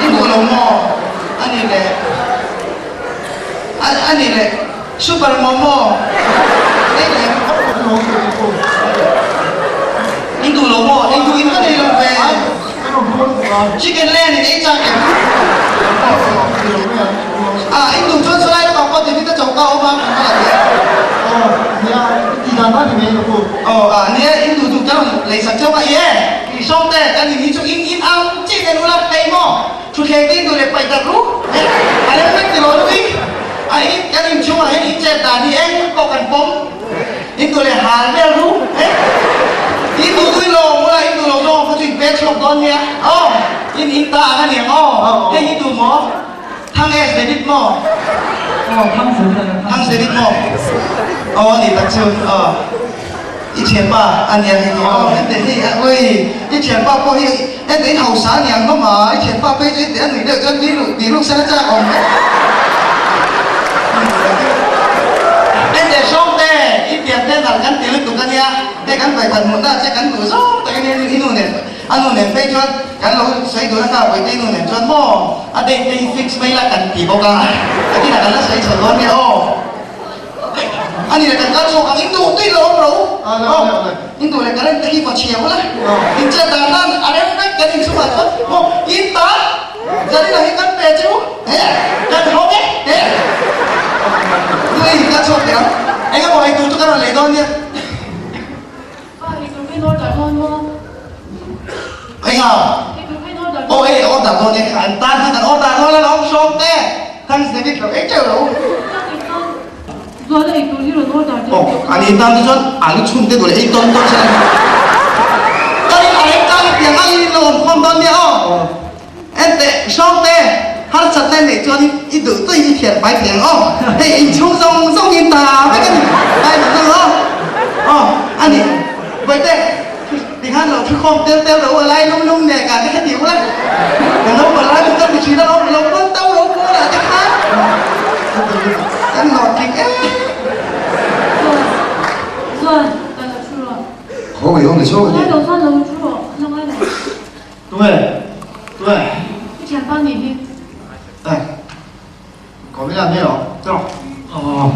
[SPEAKER 6] I duh lo maw? Ani leh ani leh super momo ei duh em? I duh lo maw? Ei duh in ka nei lo ve. Chicken land in ei chak em? A, i duh chuan chulai lamah pawh David-a choka a awm a, kan kal ang e. Aw, a, nia, in duh duh ka rawn lei sak chauh a, i e, i sawm te, kan in hi chu in in ang chi nen ula, hei maw, thutthleng te in duh leh paih tak ru, he, a rem vek ti lo lu i, a in, kan in chhungah hian in chet dan hi eng pawh kan pawm, in duh leh hal vel ru, he, in duh duh i lawm ula, in duh lo zawng kha chu in pek chhuak dawn nia, aw, in in ta ang a niang aw, hei hi duh maw? Thang S David maw?
[SPEAKER 8] Aw Thang David a nia.
[SPEAKER 6] Thang David maw? Aw a nih tak chu aw. I thianpa a nia hei hi aw hete hi a ui i thianpa pawh hi hete in hausa a niang hlawm a i thianpa phei chu hete a nuih deuh chuan tui luh tui luk sen a chak awm hete Sawmte i pian te nalh kan ti lutuk a nia hei kan vaikhat hmuhna che kan duh zawng tak a nia i nu nen A nu nen phei chuan kan lo sawi dun a kha Vawihtei nu nen chuan maw a date te hi fix mai la kan ti bawk a, a kinah kan la sawi chho dawn nia aw. A ni le kan kal chhuak ang in duh tui lo awm ro aw, in duh leh current te hi vaw chhia ula in chet dan nan a rem vek kan inchungah chuan maw in ta Zarina hi kan pe chu he kan hawng e he nui in kal chhuak teh ang eng emaw eitur chu ka rawn lei dawn nia.
[SPEAKER 7] Pa, ei tur kha in order dawn maw?
[SPEAKER 6] Enga?
[SPEAKER 7] Ei tur kha in order dawn.
[SPEAKER 6] Aw ei order dawn e, an tan khan kan order dawn alawm Sawmte, thanks David lo ei teuh lo.
[SPEAKER 7] Chuan ei tan Zuala ei tur hi rawn order dawn
[SPEAKER 6] Aw,
[SPEAKER 7] teuh.
[SPEAKER 6] an ei tan te chuan alu chhun te duh leh ei tawn tawn se la. Kan in a rem tan apiang a in lo awm khawm dawn nia aw. Enteh, Sawmte, harsatna neih chuan i duh tui i thian fai thei ang aw. Hei inchhung zawng zawng hi ta vek a ni, tlai mak ang aw. Aw, a ni. Bawihte, tikhan lo thukhawm tel tel ro a lai lum lum nek ah te kha ti ula. Ka naupang lai pawh ka ti thin alawm, lo pawn to ro pawl ah te khan kan hlawh tling em.
[SPEAKER 7] Chuan, chuan, ka lo thu rawh.
[SPEAKER 1] Khaw i awm leh zawk a ni.
[SPEAKER 7] Ngai lo chuan lo thu rawh, la ngai lo.
[SPEAKER 5] Tunge? Tunge?
[SPEAKER 7] I thianpa nih hi.
[SPEAKER 5] Eh, kawm ila ni lo, ti rawh.
[SPEAKER 8] Aw.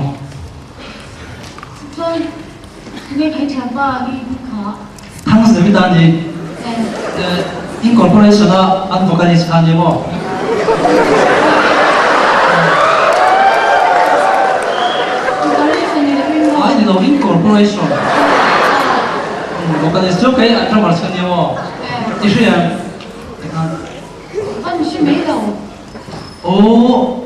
[SPEAKER 7] Chuan, tunge kha i thianpa hi kha?
[SPEAKER 8] Thanks David a ni.
[SPEAKER 7] Eh.
[SPEAKER 8] Eh, incorporation a an vocalist kha ni maw?
[SPEAKER 7] Incorporation ni lovin maw?
[SPEAKER 8] Ai ni lo, incorporation. Vocalist chu kei a drummer chu ni maw? I hria em? Tikhan.
[SPEAKER 7] An hre mai lo.
[SPEAKER 8] Aw,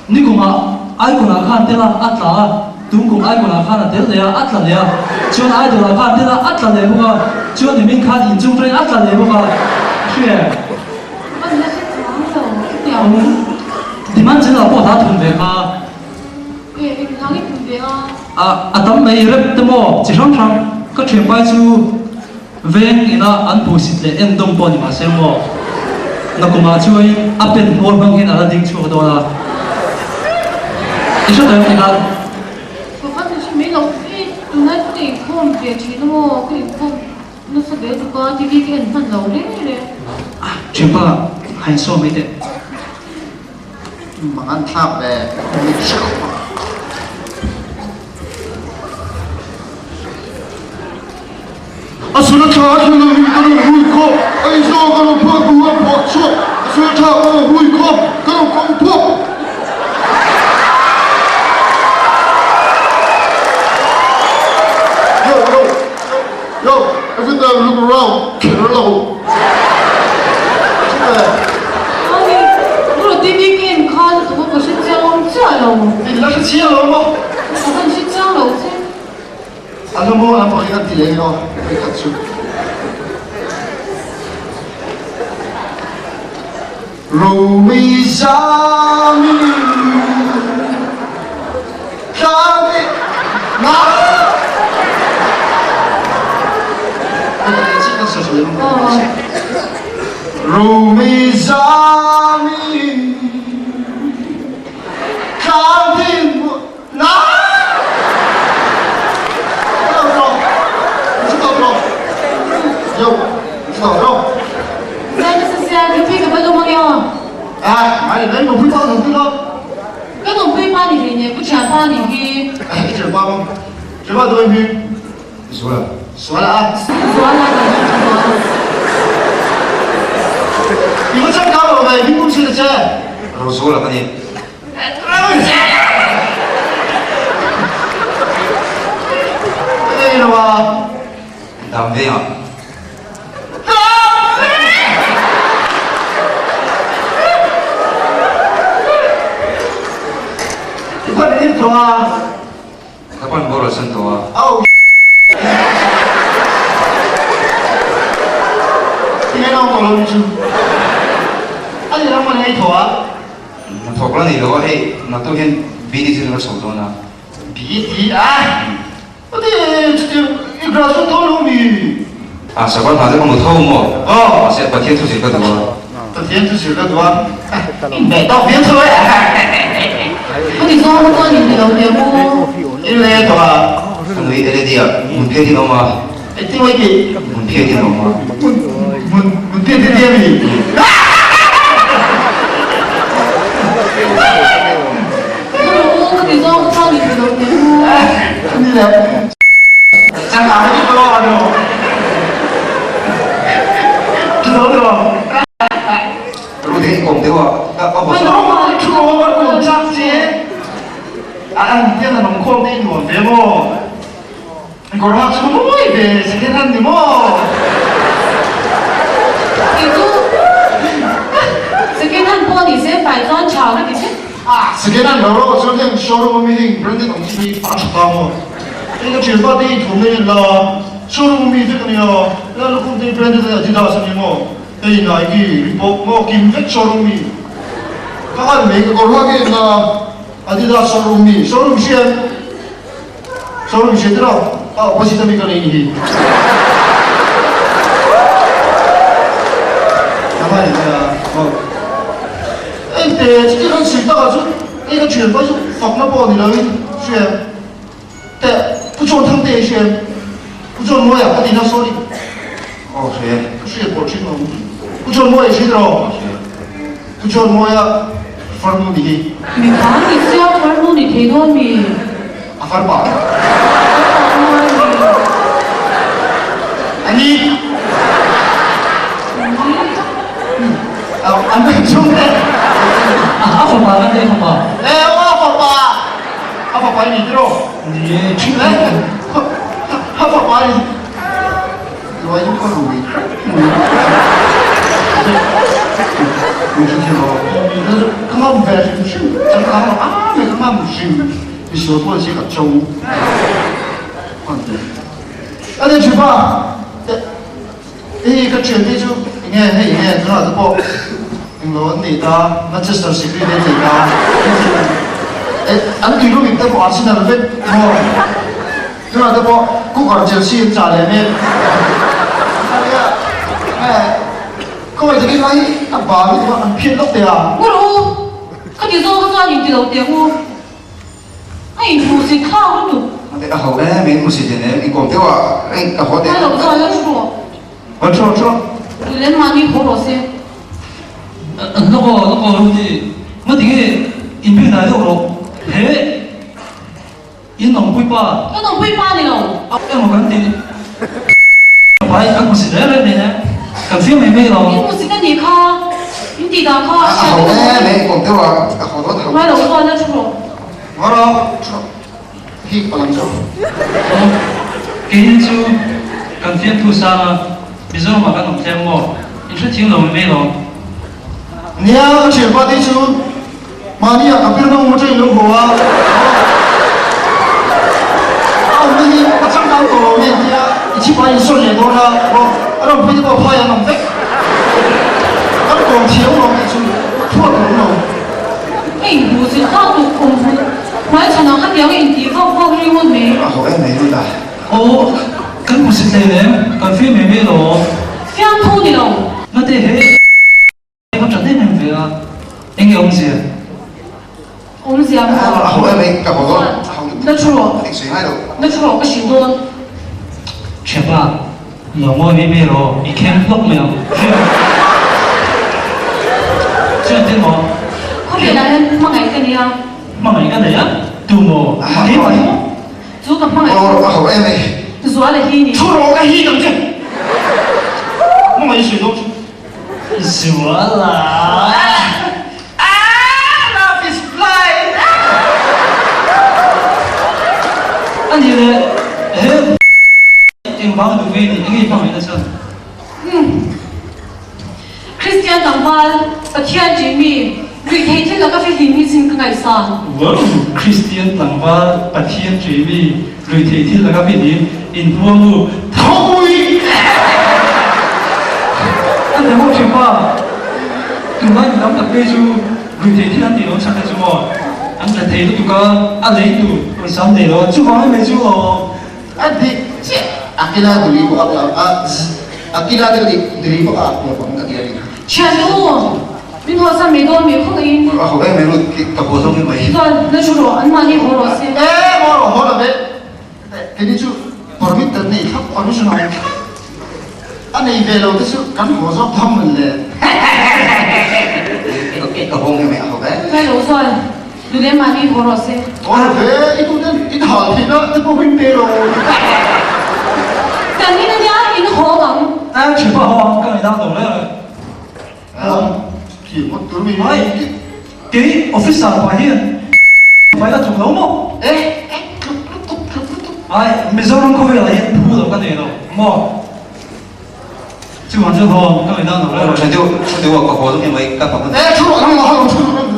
[SPEAKER 8] nikumah Icon-ah khan tel a, a tla a, tungkum Icon-ah khan a tel leh a, a tla leh a, chuan Idol-ah khan tel a, a tla leh bawk a, chuan nimin khan inchung tangin a tla leh bawk a, i hria em?
[SPEAKER 7] An la hre chuang lo, chutiang.
[SPEAKER 8] Demand channel pawh hla thun ve kha.
[SPEAKER 7] E, engvang i thun ve a?
[SPEAKER 8] A, a tam mai rep te maw, chi hrang hrang, ka thianpai chu. Veng ina an hmuhsit leh en dawng pawh ni mahse maw, nakumah chuain a pen hmawr hmang hian a la ding chhuak dawn a. I hre tawh em tikhan?
[SPEAKER 7] Ka van hre mai lo, i tunlai chu ka inkhawm ve thin a maw, ka inkhawm nasa ve tuk a, TV ka en hman lo reng reng.
[SPEAKER 8] Thianpa, hain saw mai teh.
[SPEAKER 5] Mangan thlak ve. A sula tha a thil lo hi ka rawn hui khawp, a insaw ka rawn phuak duh a phuah chhuak, a sula tha ka rawn hui khawp, ka rawn kawng thuak. Yo, yo, yo, every time I look around, kher lo.
[SPEAKER 7] Ani, bro TV ka en khan lutuk a ka hre chiang awm chiah lo.
[SPEAKER 5] In la hre chiang lo maw?
[SPEAKER 7] Ka van hre chiang lo che.
[SPEAKER 5] A la maw lam pawh hi kan ti leh emaw hei khat chu. Romi Zami. Rumi zami tlang tin na
[SPEAKER 7] Ka nupui pa ni hlei nen ka thianpa nih hi.
[SPEAKER 1] Zuala.
[SPEAKER 5] Zuala a.
[SPEAKER 7] Zuala a nih hi Zuala.
[SPEAKER 5] I va chang kau lo ve, min pum si ta che.
[SPEAKER 1] Ro Zuala ka ni.
[SPEAKER 5] Ei lo a.
[SPEAKER 1] Dam veng ah.
[SPEAKER 5] I pan in tawh a.
[SPEAKER 1] Ka pan boral san tawh a.
[SPEAKER 5] Au Ti ngai nau tawh lo ni chu. A ni ram man hei thaw a.
[SPEAKER 1] Hnathawk la nei lo a hei naktuk hian BD chu ka chho dawn a.
[SPEAKER 5] BD a? Ati chuti i graduate dawn lo mi?
[SPEAKER 1] A sakawr hna te ka hmu tho maw?
[SPEAKER 5] Aw.
[SPEAKER 1] Mahse Pathian thu zir ka duh a.
[SPEAKER 5] Pathian thu zir ka duh a. Inbeh tawk viau tho e.
[SPEAKER 7] Ka ti zawng a chuan in ti lo teh u.
[SPEAKER 5] In le tawh a.
[SPEAKER 1] Ka nui LED ah hmun phiat in awm a.
[SPEAKER 5] Engtin mai tih?
[SPEAKER 1] Hmun phiat in awm a.
[SPEAKER 5] Hmun hmun hmun phiat te tia mi?
[SPEAKER 7] Ka rawh u, ka ti zawng a chuan in ti lo teh u.
[SPEAKER 5] Ni le. Changkang hi ka lo a ro. Chu lo ro.
[SPEAKER 1] Ruth hi kawm deuh a, ka ka haw
[SPEAKER 5] Ano thu ro ka kawm chak che. A an tiang an awm khawm te i nuam ve maw? Kawr hak chu mawi ve second hand ni maw?
[SPEAKER 7] Kei chu second hand pawh ni se fai chuan tha ka ti vek.
[SPEAKER 5] Second hand lo ro chuan heng showroom ami heng branded awm chu hi a tha ta maw? Heng ka thianpa te hi thawm na in la showroom ami vek ania, helai lukhum te hi branded adidas ani maw? Hei Nike Reebok maw kim vek showroom mi ka han mai ka kawr hak em a Adidas showroom mi showroom hriat showroom hriat tiraw a opposite ami ka nei ni hi Nama ni nia maw Ente chuti kan sui takah chu hei ka thian pawh chu fakna pawh ni loin hriat Teh, Pu John Thangte i hria em? Pu John Mawia ka tina sorry.
[SPEAKER 1] Aw hria e.
[SPEAKER 5] Ka hria pawh thin lo. Pu John Mawia i hria tiraw?
[SPEAKER 1] Aw hria.
[SPEAKER 5] Pu John Mawia farnu ni hi.
[SPEAKER 7] Mi kha ni sia farnu ni thei dawn mi?
[SPEAKER 5] A farpa.
[SPEAKER 7] Farpa nu a ni.
[SPEAKER 5] A ni.
[SPEAKER 7] Ni.
[SPEAKER 5] An chhungte.
[SPEAKER 8] A fapa ka nia fapa.
[SPEAKER 5] E aw a fapa. A fapa i ni tiraw?
[SPEAKER 8] Ni e.
[SPEAKER 5] A fapa i ni. Luai chu ka rui hrep mai. Rui hrim hrim aw. Ka ngam ve hrim hrim. Changkang lo a mai ka ngam hrim. Misual pawh si ka cho. A ni thipa. Hei ka thiante chu enge hei enge tunah te pawh englo an nei ta Manchester City te an nei ta an tui lumin te pawh Arsenal vek maw tunah te pawh cooker Chelsea an chah leh mek ania enge khawngaih takin lai a bal hi an phiat lawk teh a.
[SPEAKER 7] Ngur u, ka ti zawk a chuan inti lo teh u. A inhmuhsit thlak lutuk.
[SPEAKER 1] A ho em in hmuhsit in em inkawm deuh a eng ka haw teh.
[SPEAKER 7] A lo chuan la thu rawh.
[SPEAKER 1] Rawn thu rawh thu rawh.
[SPEAKER 7] Lem mahni haw rawh se.
[SPEAKER 8] Lawk aw lawk aw Rudy ngati nge in biak dai deuh rawh he in awmpui pa.
[SPEAKER 7] Kan awmpui pa ni lo.
[SPEAKER 8] Emaw kan ti pai kan hmuhsit reng reng nen kan fiam mai mai lo.
[SPEAKER 7] In hmuhsit a nih kha in tih dan kha a hriat
[SPEAKER 1] A ho em em inkawm deuh a a haw dawn tho.
[SPEAKER 7] Ngai lo chuan la thu rawh.
[SPEAKER 5] Haw rawh thu rawh. Hi palang chu.
[SPEAKER 8] Aw, keini chu kan fiamthu sang a, Mizoramah kan awm tlem maw? In hrethiam lo mai lo.
[SPEAKER 5] Nia, ka thianpa te chu mahni ah ka pir na um atangin lo haw a, a awmna hi a changkang tawh lo nge tia i chhipa in sawn leh dawn a, aw, a rawn phei te pawh phai an awm vek. Kan kawm thiam lo tih chu thuat awm lo.
[SPEAKER 7] Ka inhmuh zir thlak tuk awm hmun hmaichhanah ka tiang a intih vak vak ringawt mai.
[SPEAKER 1] A haw em mai lut a.
[SPEAKER 8] Aw, kan hmu si hlei nem, kan fim mai mai lo.
[SPEAKER 3] Fiamthu ni lo.
[SPEAKER 8] Ngate he va ṭan em em ve a, eng nge awmzia?
[SPEAKER 7] Awmzia maw?
[SPEAKER 1] A ho em mai, ka haw dawn.
[SPEAKER 7] Na thu rawh, na thu rawh ka hrilh dawn.
[SPEAKER 8] Ṭhiapa, lo ngawi mai mai rawh, i khem hlawk mai ang. Chuan te maw?
[SPEAKER 7] Khawvelah hian hmangaih ka nei a.
[SPEAKER 8] Hmangaih ka nei a? Tu maw? Keimah hi maw?
[SPEAKER 7] Chu ka hmangaih
[SPEAKER 1] Aw a ho em e.
[SPEAKER 7] Zuala hi ni.
[SPEAKER 6] Thu rawh ka hi dang che. Hmangaih i sawi dawn chu.
[SPEAKER 8] Zuala.
[SPEAKER 6] Ah love is blind.
[SPEAKER 8] A nih leh he engvang duh nge ni enge i hmangaih na chuan?
[SPEAKER 7] Umm.
[SPEAKER 3] Kristian tlangval, Pathian ṭih mi, ruihtheih thil laka fihlim hi chin ka ngaihsan.
[SPEAKER 8] Wow! Kristian tlangval, Pathian ṭih mi, ruihtheih thil laka fihlim, inhmuam u,
[SPEAKER 6] Thawpui!
[SPEAKER 8] A ti maw ṭhin pa? Tunlai mi tam tak phei chu ruihtheih thil an tih lo chhan te chu maw an la thei lutuk a, a lei tur pawisa an nei lo a, chuvang mai chu aw.
[SPEAKER 5] A dik chiah a kila duri pawh a a a kila te dik duri pawh a ak lo ang ka ti a ni.
[SPEAKER 7] Thian u, min haw san mai dawn mai khawk in.
[SPEAKER 1] A haw em mai lut khi ka haw zawk em mai.
[SPEAKER 7] Chuan na thu rawh, an mahni haw rawh se.
[SPEAKER 5] E haw rawh haw lo ve, keini chu permit kan nei thlap permission a awm thlap a nei ve lo te chu kan haw zawk tham man le.
[SPEAKER 1] Ka haw nge mai a haw ve.
[SPEAKER 7] Ngai lo chuan. Nule mahni haw rawh se.
[SPEAKER 5] Haw lo ve, i tu ten in hal theih na te pawh in pe lo.
[SPEAKER 7] Kan in ania in haw ang.
[SPEAKER 8] A thian pawh a haw ang ka ngaidang lo le.
[SPEAKER 5] Awm thiam ngawt tur mi.
[SPEAKER 8] Ai kei officer pa hian vai la tluk lo maw?
[SPEAKER 5] E e tluk lutuk tluk lutuk.
[SPEAKER 8] Ai Mizoram khawvel ah hian phu lo ka nei lo maw? Chuvang chu haw ka ngaidang lo le.
[SPEAKER 1] Tha deuh tha deuh a ka haw zawk emai ka fak.
[SPEAKER 5] E thu rawh nangmah ho thu rawh.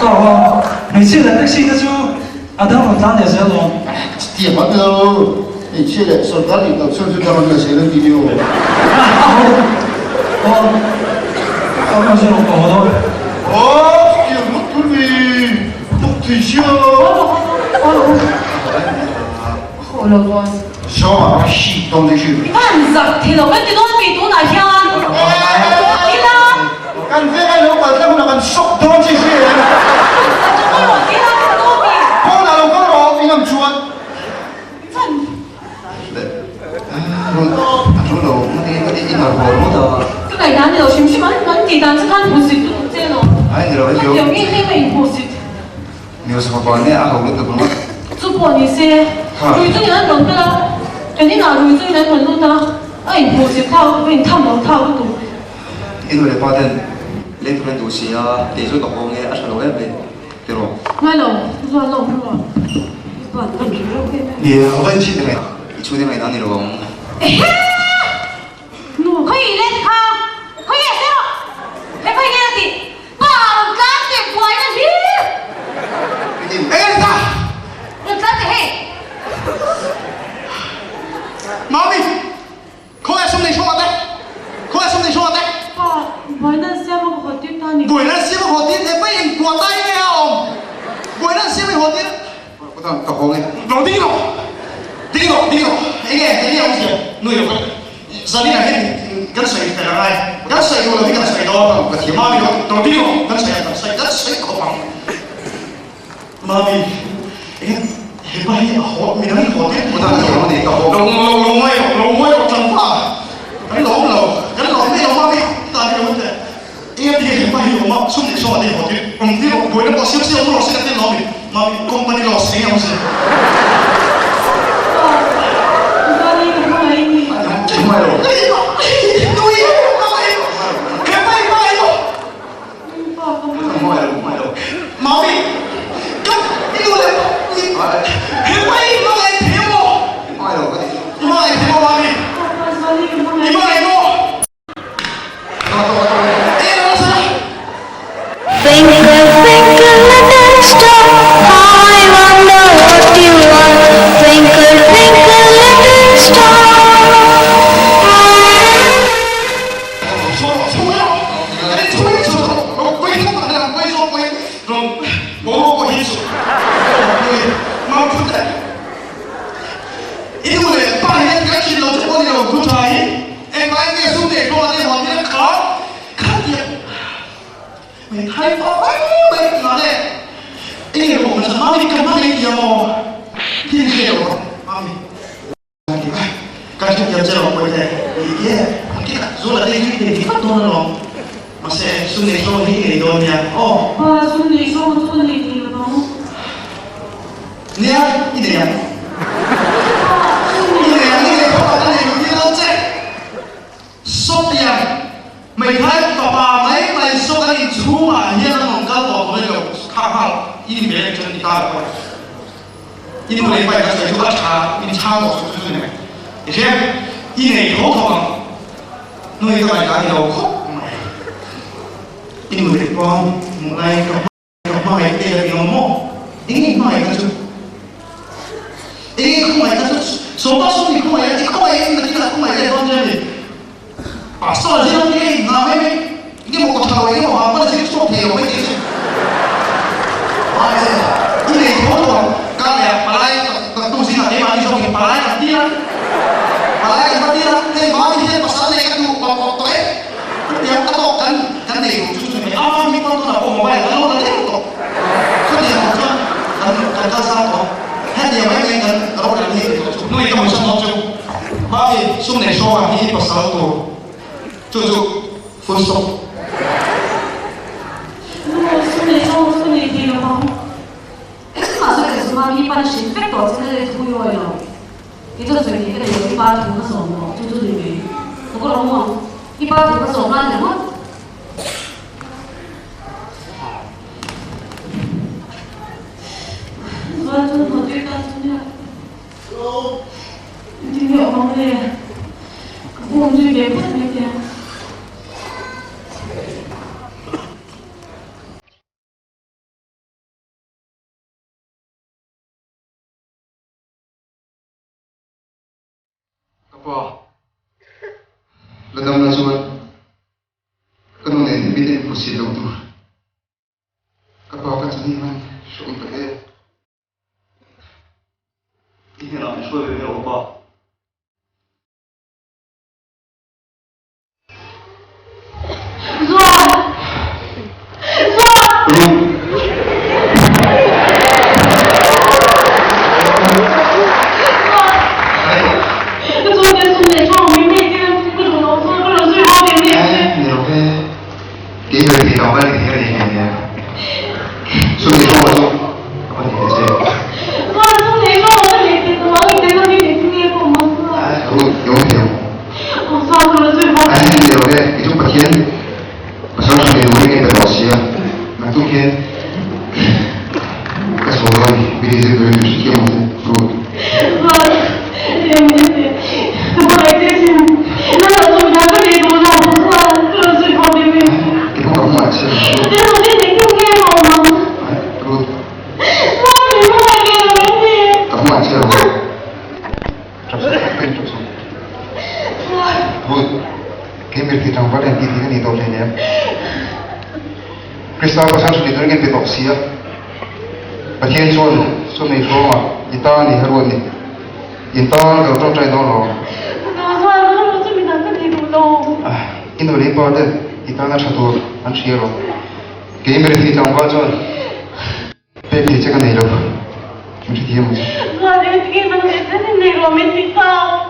[SPEAKER 8] Ka haw hmeichhia leh taxi te chu a dang rawn tlan leh zel awm.
[SPEAKER 5] Chutiang vat lo, hmeichhia leh sawrkar nih loh chuan chu dang rawn la zel an ti ni aw.
[SPEAKER 8] A haw aw ka haw zawk ka haw dawn.
[SPEAKER 5] Aw chutiang vat tur mi tuk thei sia.
[SPEAKER 7] Haw lo dawn.
[SPEAKER 1] Zawng a hri dawn daih hrim.
[SPEAKER 3] I van zak thei lo kan ti dawn mi tunah hian ila.
[SPEAKER 5] Kan veng a lo kal tlang hunah kan shock dawn che hria em?
[SPEAKER 3] Lo kal rawh ila kan ti dawn mi.
[SPEAKER 5] Pawnah lo kal rawh in ang chuan.
[SPEAKER 3] I van.
[SPEAKER 1] A tul lo ngati ngati i ngar haw ringawt a.
[SPEAKER 7] Ka ngaihdan ni lo hrim hrim an an tih dan chu khan hmuhsit lutuk che lo.
[SPEAKER 1] Ai ni lo e
[SPEAKER 7] Ka tiang nge hleng a inhmuhsit.
[SPEAKER 1] News fapa nia a ho lutuk ringawt.
[SPEAKER 7] Chu pawh ni se, rui chungin an rawn kal a, kan inah rui chungin an rawn lut a, a inhmuhsit thak, a intham lo thak lutuk.
[SPEAKER 1] I nu leh pa ten leng tur an duh si a, kei chu ka haw nge a tha lo em mai tiraw?
[SPEAKER 7] Ngai lo, zuan lo hmu a, i ban ka ri reuh em em.
[SPEAKER 1] Nia, a va inchhit em em, i chhung te ngaihdan ni lo ang.
[SPEAKER 3] Ehe! Nu, khawi let kha, khawi nge se rawh, he khawi nge a tih? Pa rawn tlan teh buaina hlir!
[SPEAKER 1] Eng a ni ta?
[SPEAKER 3] Rawn tlan teh hei!
[SPEAKER 6] Mami! Khawngaih sum nei hrawng ah te! Khawngaih sum nei hrawng ah te!
[SPEAKER 7] Pa, buaina an siam a ka haw tir ta ni.
[SPEAKER 6] Buaina an siam a haw tir he pai engkuah tai nge a awm? Buaina an siam i haw tir?
[SPEAKER 1] Ka tan ka haw nge.
[SPEAKER 6] Lo ding rawh! Ding rawh! Ding rawh! Eng nge? Eng nge awmzia? Nui lo ka. Zalina hian kan sawi fel a ngai. Kan sawi duh lo hi kan sawi dawn.
[SPEAKER 1] Ka thiam.
[SPEAKER 6] Mami lo lo ding rawh. Kan sawi a kan sawi kan sawi khawp ang. Mami, eng hepa hi a haw midang hi haw tir
[SPEAKER 1] Ka tan ka thiam a ni ka haw.
[SPEAKER 6] Lo lo lo ngawi rawh lo ngawi rawh tlangpa. Kan lawm lo. Kan lawm mai lo mami. Tan hi lo te. Eng a ti nge hepa hi awm a sum leh sawm a te haw tir. Awm tir rawh buaina pawh siam siam awm rawh se ka ti lawm i. Mami company loss eng nge awm se.
[SPEAKER 9] Twinkle twinkle little star, how I wonder what you are. Twinkle twinkle little star.
[SPEAKER 6] hrilh lo che pawh ni lo thu tha hi engvangin nge sum nei tawng a te huam hian kha khatiang Hmeichhai pawh mai mai ka ti ngah le. Enge pawh ka Mami ka hmangaih ti a maw? Thil hre lo rawh Mami. Ka hrethiam che lo pawi le. Ni e, an kik a zu la te hi nei thei vat dawn alawm. Mahse sum nei zawng hi i nei dawn nia aw.
[SPEAKER 7] Pa sum nei zawng chu ka nei thei lo vang.
[SPEAKER 6] Nia i nei ang. I nei ang i nei phawt ang ka nei lo tir dawn che. Sawtiang, Hmeithai fapa mai mai saw kan inchhungah hian an rawn kal tawh tawh lo, kha nghal i ni ve ang chuan i ta pawh i nu leh i pa in a sawi chu a tha in chhang tawh suh chu chu ni mai. I hria em? I nei tho tho ang. Nu hi ka ngaihtuah a ni lo khawp mai. I nu leh pa hmuh lai ka Ka hmangaih te a ni ang maw? Eng nge hmangaih ka chu? Eng nge khawngaih ka chu? Sawpa sawm i khawngaih a, i khawngaih in nakin a khawngaih leh dawn che a ni. Pastor a zir ang nge hna mai mai, eng emaw kawtha lo, eng emaw vang pawn a zir chhuak thei lo mai tih chu. Mahse, i nei tho tho ang, ka leh a palai ka tu zingah keimahni zawkin palai kan tir a, palai kan va tir a, hei mami hian pasal nei ka duh bawk bawk tawh e. Chutiang a tawk kan kan nei duh chu chu mai a mi pawn tunah pawh mobile kan lo la deuh tawh. Chutiang ang chuan kan kan kal sang tawh. Hetiang mai mai kan ro rel hi ni tawh chu. Nui ka hmuhsan dawn chu Mami sum nei hrawng ah hi pasal tur chu chu full stop.
[SPEAKER 7] Nu sum nei hrawng chu ka nei thei lo ang.
[SPEAKER 3] Engmah sawi ka zu Mami pan hrilh vek tawh che na leh thu i awi lo. I chuan sawi thei ka nei lo, i pa thu ka sawm tawh, chu chu ni mai. Ka kawr awm ang, i pa thu ka sawm nghal leh ngawt.
[SPEAKER 7] Zual chuan haw tui ta chu nia. Engtin nge awm ang le? Ka bum zui ve phawt mai teh ang.
[SPEAKER 1] Ka pa, la dam la chuan ka nu nen min en phu si lo tur. Ka pa ka chani man hreawm ta e.
[SPEAKER 6] I hnenah min hruai ve mai rawh ka pa.
[SPEAKER 1] Krista pasal hri turin kan pe tawh si a, Pathian chuan chumi hrawngah i ta a ni a ruat ni. In tan ka lo tawngtai dawn lo. I nu leh i pa ten i tana tha tur an hria lo. Kei Mary tlangval chuan pek thei che ka nei lo. Min hrethiam ang che.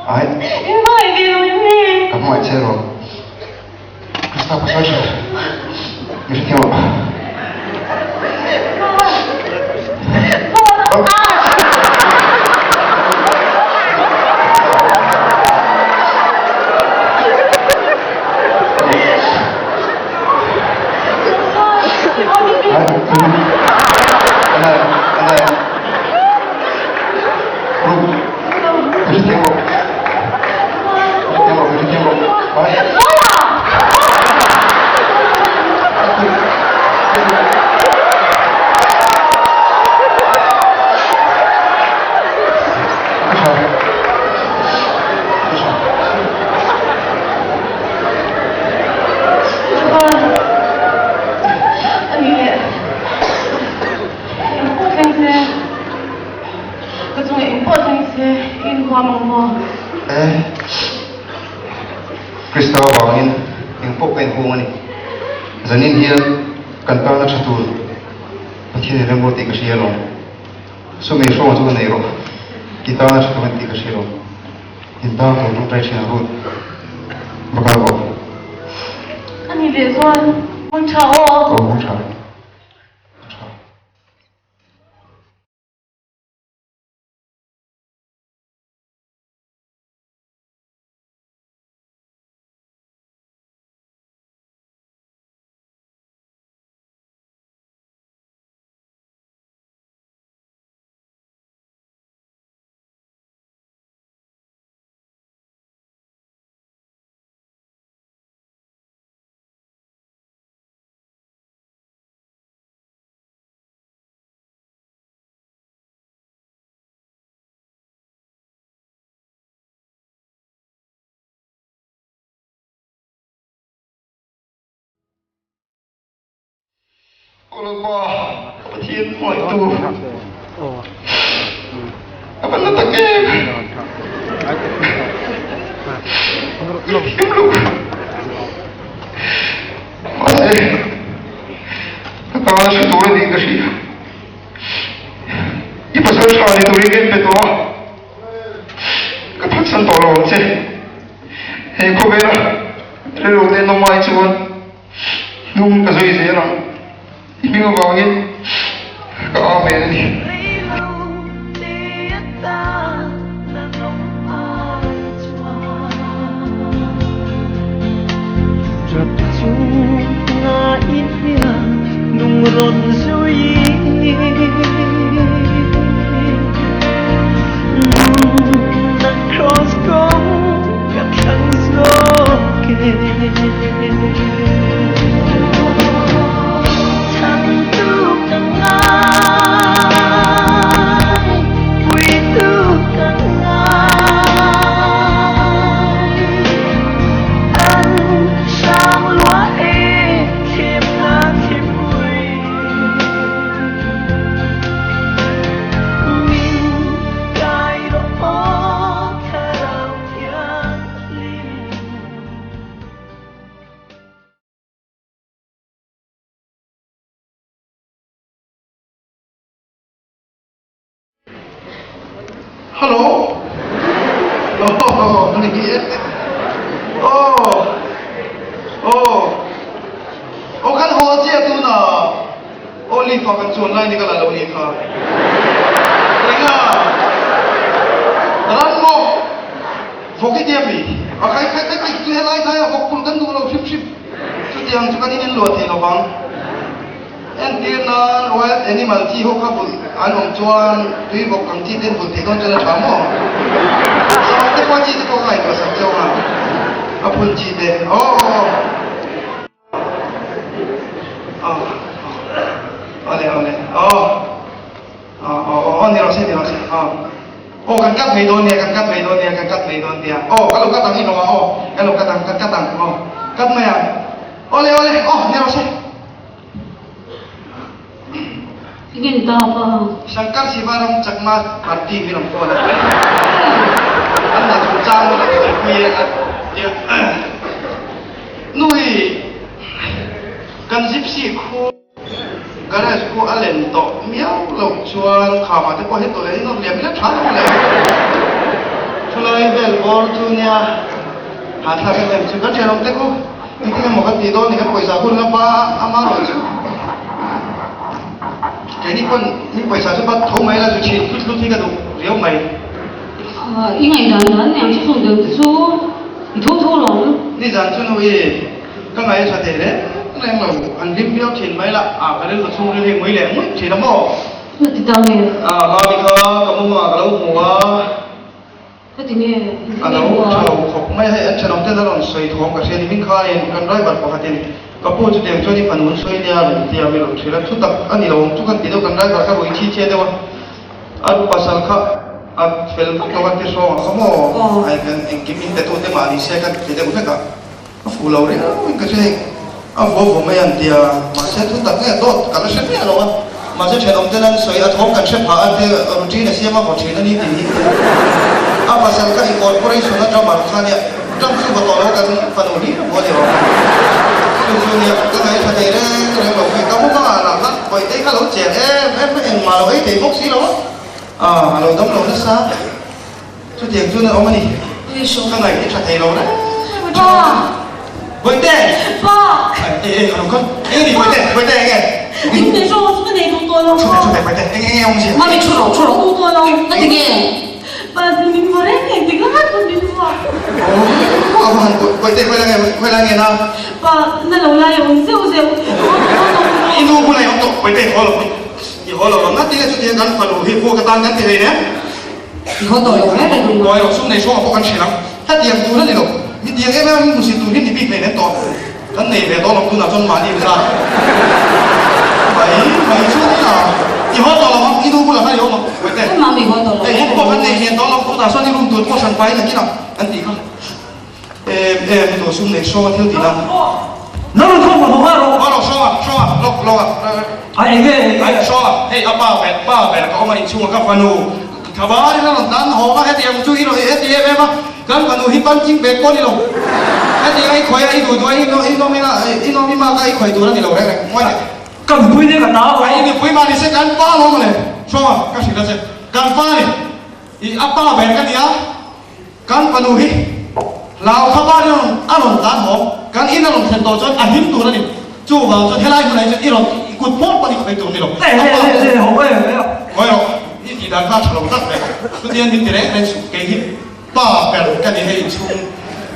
[SPEAKER 1] Ai. Ka hmangaih che rawh. Krista pasal tha. Min hrethiam ang. E, Krista avangin engpawh ka inhung a ni. Zanin hian kan tana tha tur Pathian in remruat tih ka hria alawm. Sumei hrawnga chu ka nei rawh. I tana tha tur a ni tih ka hria alawm. In tan tur tawngtai thin ang Ruth. Va kal rawh.
[SPEAKER 7] A ni leh chuan hmang tha aw.
[SPEAKER 1] Aw hmang tha. Tha. Aw Lalpa, ka Pathian hmangaihtu, ka van na tak em! I thiam lo. Mahse, ka tana hre tur a nih ka hria. I pasal tha ni turin ka inpe tawh a, ka phatsan tawh lo ang che. He khawvela rilru tenawm ai chuan Hnung ka zui zel ang. I hming avangin ka amen a ni. Hello. Oh, ni e. Oh. Oh. Oh kan haw chiah tuna. Oh lift ah kan chuan lai ni ka la lo ni kha. Enga. Ram maw. Vawk i tia mi? A khai khai khai khai chu helai khai a vawk pul kan duh lo hrim hrim. Chutiang chu kan in in luah thei lo vang. Entir nan wild animal chi ho kha vulh an awm chuan tui vawk ang chi te an vulh thei dawn chuan a tha maw? Savang te pawh chi te pawh ka ngaihtuah sak cheu ang a phun chi te. Aw aw aw. Aw awle awle aw aw aw aw ni rawh se ni rawh se aw aw kan cut mai dawn nia kan cut mai dawn nia kan cut mai dawn nia aw ka lo cut ang i hlawm a aw ka lo cut ang kan cut ang aw cut mai ang awle awle aw ni rawh se.
[SPEAKER 3] Enge ni ta pa?
[SPEAKER 1] Shankar Shivaram Chakma party min rawn phone a, an hna chungchang rawn a sawipui e a tia. Nu hi kan gypsy khu garage khu a len tawh miau loh chuan khama te pawh hi tawh leh in awm liam ila tha lo le. Thulai vel bawr chu nia hahthlak em em chu kan thenawm te khu Engtin emaw kan tih dawn ni kan pawisa hun la pa ama rawh chu keini pawn min pawisa chu bat tho mai la chu chhin tlut tlut hi ka duh riau mai.
[SPEAKER 3] I ngaihdan dan nen chu chung deuh te chu i thu thu lawm.
[SPEAKER 1] Nizan chu nu i ka ngaih a tha thei reng reng lo an hlim viau thin mai la a ka rilru chhungril hi ngui leh ngui thin a maw.
[SPEAKER 3] Ka ti ta nge.
[SPEAKER 1] A mami kha ka mumah ka lo hmu a. A lo tha lo khawp mai hei, an thenawm ten a rawn sawi thawm ka hria ni min khain kan driver pakhatin ka pu chutiang chuan i fanu an sawi nia rawn ti a mi rawn hrilh a, thu tak a ni lo ang chu kan ti deuh kan driver kha rui chhi chhe deuh a, a pasal kha a fel vak lo a ti hrawng a kha maw ai kan engkim in pe tu te mah ni se kan ti deuh hlek a, a fuh lo riau in ka hria hei a vua vua mai an ti a, mahse thu tak nge dawt ka la hre miah lo a, mahse thenawm ten an sawi a thawm kan hre phah a te routine a siam a vaw thin a ni tih hi.
[SPEAKER 6] A pasal kha incorporation a drummer kha nia, drum chu va tawh lo kan fanu hlir a ni awm. Chu chu nia, ka ngaihthla thei reng reng lo mai, ka mumang ah lah khan Bawihte kha lo chen em em mai, engmah lo ei thei bawk si lo a, a lo dam lo nasa. Chutiang chuan an awm a ni. Ka ngaih hi tha thei lo reng a tha lo chu. Bawihte!
[SPEAKER 7] Pa!
[SPEAKER 6] Ei ei a lo kal. Eng ni Bawihte? Bawihte eng nge?
[SPEAKER 7] Eng nge hraw chu ka nei duh tawh lo.
[SPEAKER 6] Thu teh thu teh Bawihte eng eng nge awm zia?
[SPEAKER 3] Mami thu rawh thu rawh.
[SPEAKER 7] Duh tawh lo.
[SPEAKER 3] Nga ti nge?
[SPEAKER 7] Pa min vaw reng reng tik lai pawn min vuah.
[SPEAKER 6] Aw a va han Bawihte khawi lai nge khawi lai nge na?
[SPEAKER 7] Pa na lo lai a awm zeuh zeuh.
[SPEAKER 6] I nu bulah i awm tawh Bawihte haw lo i haw lo ang. Nga ti nge chutiang kan fanu hi vuak atan kan ti hleinem.
[SPEAKER 3] I haw tawh lo reng reng ang.
[SPEAKER 6] Ngawi lo, sum nei hrawng ah pawh kan hrilh ang. Hetiang tur a ni lo. Mi tiang em em hmusit tur hi ni bik nei nen tawh. Kan nei ve tawh lo tunah chuan mahni inzat mai mai chu a ni a. I haw tawh lo ang, i nu bulah khan i awm ang. Wait eh.
[SPEAKER 3] Mami haw tawh lo
[SPEAKER 6] Hei room pawh kan nei hlian tawh lo, tunah chuan i room tur pawh hran pahin a kin ang an tih kha. Em em tawh sum nei hrawng a thil tih dan.
[SPEAKER 8] Na rawn thawk rawh haw rawh.
[SPEAKER 6] Haw rawh hrawng a, hrawng a, lawk lawk a.
[SPEAKER 8] A eng nge eng
[SPEAKER 6] nge? Hrawng a, hei a pa ber, pa ber ka awm a inchhunga ka fanu thabar in a rawn tlan haw a, hetiang chu i rawn heti em em a, kan fanu hi punching bag pawh a ni lo. Hetiang a i khawi a, i duh duh a, i nawm ina, i nawm i mak a, i khawi tur a ni lo reng reng. Ngawi leh.
[SPEAKER 8] Ka nupui nen ka ta a.
[SPEAKER 6] I nupui mah ni se kan pa lo mawle. Hrawng a, ka hrilh a che. Kan pa ni, i a pa ber ka ni a. Kan fanu hi hlau kha pa rin a rawn tlan haw, kan in a rawn thlen tawh chuan a him tur a ni. Chuvang chuan helai hmunah hi chuan i rawn i kut hmawr pawh i khawih tur a ni lo. A pa Ngawi rawh, i tih dan kha a tha lo tlat mai. Chutiang min ti reng reng suh, kei hi pa ber ka ni hei inchhung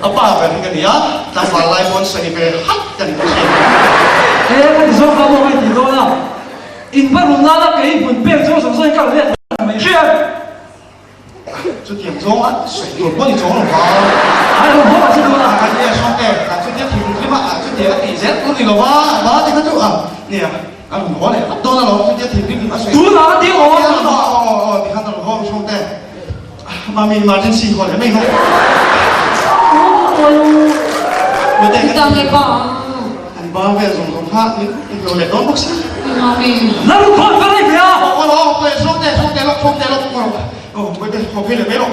[SPEAKER 6] a pa ber hi ka ni a, tlangval lai pawn sawi ve hat ka ni tawh thin.
[SPEAKER 8] E ka ti zawk kha maw ka inti dawn a, in va run nana kei hmun pek zawng zawng zawng hi ka rawn let mai hriat.
[SPEAKER 6] Chutiang zawng a sawi tur pawh ni chuang lo va.
[SPEAKER 8] Ai ho ho a che dawn a.
[SPEAKER 6] Kan nia hrawng te, kan chutia thinrim a, chutiang a tih zel tur ni lo va, va te kha chu a nia, a rawn haw leh vat dawn alawm, chutia thinrim a sawi.
[SPEAKER 8] Tunah a ti aw.
[SPEAKER 6] Aw aw aw tikhan a rawn haw hrawng te, mami emergency haw leh mai ho. An ba vel zawng zawng kha min lo leh dawn bawk si.
[SPEAKER 8] La ru khawn ka rei ve a.
[SPEAKER 6] Aw aw aw hrawng te hrawng te lawk hrawng te lawk aw wait te haw phei leh mai rawh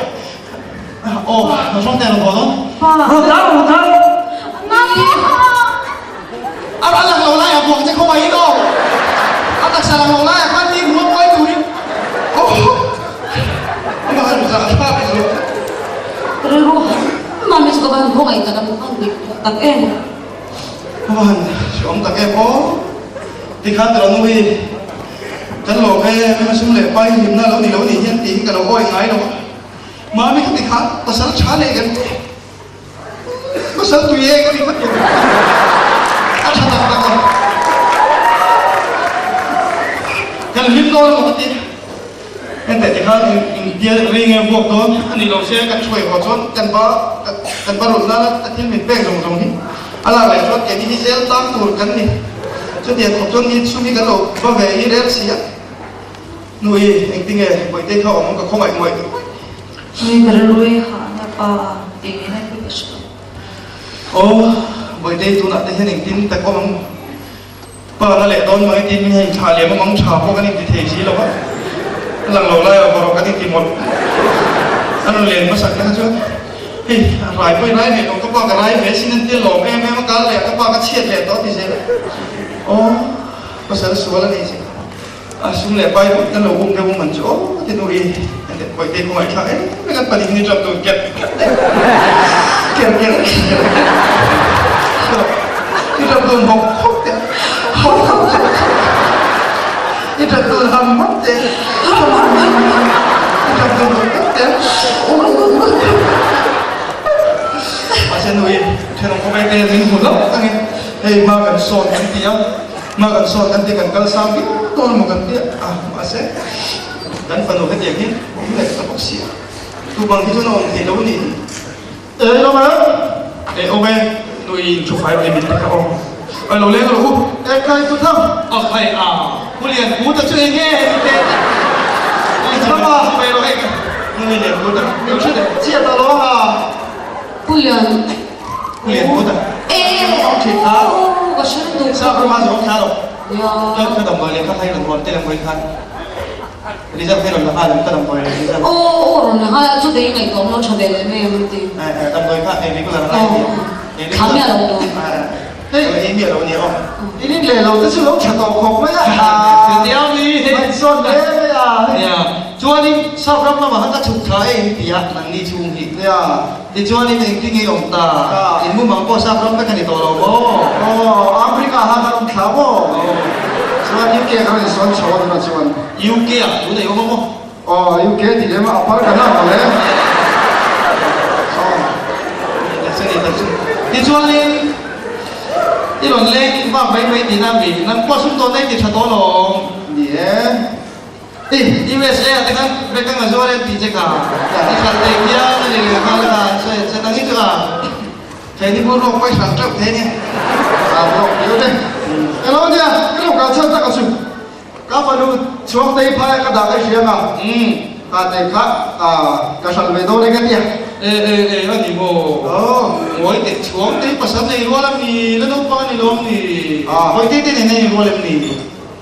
[SPEAKER 6] aw hrawng te lo haw dawn.
[SPEAKER 8] Rawn tlan rawh rawn tlan rawh.
[SPEAKER 6] A a lang lo lai a buang che khaw mai in aw a taksa lang lo lai ah khan mi hmu a buai turin aw amah han zah thlak zawk.
[SPEAKER 3] Rilru mami chu ka van khawngaih tak an dik tak em.
[SPEAKER 6] Khawan hreawm tak em aw. Tikhan ka lo nu hi kan lawm em em a sum leh pai hlimna lo ni lo nih hian tih hi ka lo awi ngai lo a. Mami kha tikhan pasal tha leh kan ti. Pasal tui e ka ti kha ti a tha tak tak a. Kan hlim dawn emaw ka ti. Henteh tikhan inbial rei nge vuak dawn a ni lo se kan hruai haw chuan kan ba kan ba rulh nana a thil min pek zawng zawng hi a lak leh chuan keini hi zel tang tur kan ni. Chutiang khawp chuan mi chhung hi kan lo va ve hi rel si a. Nu hi engtinge Bawihte kha awm ka khawngaih ngawih ngawih.
[SPEAKER 2] Nui ka rilru i hahna pa tih ngei na hi ka hre lo.
[SPEAKER 6] Aw Bawihte tunah te hian engtin tak awm ang. Pa na leh dawn mai tin hei thla leh mawmang tha pawh kan inti thei si lo a, a lang lo lai ah vawrh kan inti mawlh. A rawn len hmasak te kha chuan hei a rai pawh i rai ve lo, ka pa ka rai ve sin an tia lawm em em a, kal leh ka pa ka chhiat leh tawh a ti zel a. Aw pasal sual a nei che a sum leh pai pawh kan lo um deuh man chu aw ti nu i Bawihte khawngaih thlak em em kan pahnih hi ni tur kerh kerh kerh kerh i tap dun hawk hawk te hawk hawk i tap dun ham hawk te i tap dun hawk hawk te mahse nui thenawm khawp te min hmu hlauh angin hei hma kan sawn kan ti a hma kan sawn kan ti kan kal sang viau dawn emaw kan ti a mahse Kan fanu hetiang hi awm leh ta bawk si a, tu bang hi chuan a awm thei lo a nih hi. E lo e, e awm e, nui in thu fai rawh i mit te kha awm. Oi lo leng rawh u. E kai tu thang. A khai a, pu lian pu ta chu eng nge heti te te. Ui thang a, ve rawh hei ka nui lian pu ta. Min hre leh chiah ta lo ang a.
[SPEAKER 3] Pu lian.
[SPEAKER 6] Pu lian pu ta.
[SPEAKER 3] E.
[SPEAKER 6] Awm thin a.
[SPEAKER 3] Ka hre lutuk.
[SPEAKER 6] Sa rawh ma zawng thla lo.
[SPEAKER 3] Ya.
[SPEAKER 6] Ka damdawi leh kha hai rawn hawn te leh mawi khan. Result hi rawn la nghal em ka damdawi result.
[SPEAKER 3] Aw aw rawn la nghal a chu te i ngaihtuah awm lo tha ve leh mai ang ti.
[SPEAKER 6] Damdawi kha ei regular a ngai a ni.
[SPEAKER 3] Thla miah lo dawn.
[SPEAKER 6] Hei ei miah lo ania aw.
[SPEAKER 5] In in leh lo te chu lo tha tawh khawp mai a.
[SPEAKER 6] Chutia mi.
[SPEAKER 5] Hmansawn hle mai a.
[SPEAKER 6] Nia chuanin sap ram lamah khan ka chhuk thla e in ti a nangni chhung hi.
[SPEAKER 5] Nia.
[SPEAKER 6] Tichuanin engtin nge i awm ta? In mumang pawh sap ram vek a ni tawh lo maw?
[SPEAKER 5] Aw, Africa ah kan awm thla maw? Chuan UK ah kan rawn insawn chho a tunah chuan.
[SPEAKER 6] UK ah tun ei awm a maw?
[SPEAKER 5] Aw, UK tih lem a apar kan ang mawle. Aw.
[SPEAKER 6] Ni tak chu, ni tak chu. Tichuanin i rawn leng vak mai mai tihna a mi? Nang pawh sum tawn daih ti tha tawh lawm.
[SPEAKER 5] Ni e.
[SPEAKER 6] USA ah te khan vek ang a zuar em tih che kha i hralh thei phian a ni leh nghal a sawi a che nang hi chu a thei ni bur rawk pawh i hralh teuh thei a nia.
[SPEAKER 5] A rawk viau te. Elo nia ka lo kal chhan tak a chu ka fanu chhuang tei phai a ka dah ka hria nga ka tei kha ka hralh ve dawn e ka tia.
[SPEAKER 6] E e e a ni maw?
[SPEAKER 5] Aw.
[SPEAKER 6] Ngawi teh chhuang tei pasal nei rual a mi la naupang a ni lawm ni? Hawi tei te nen a inrual em ni?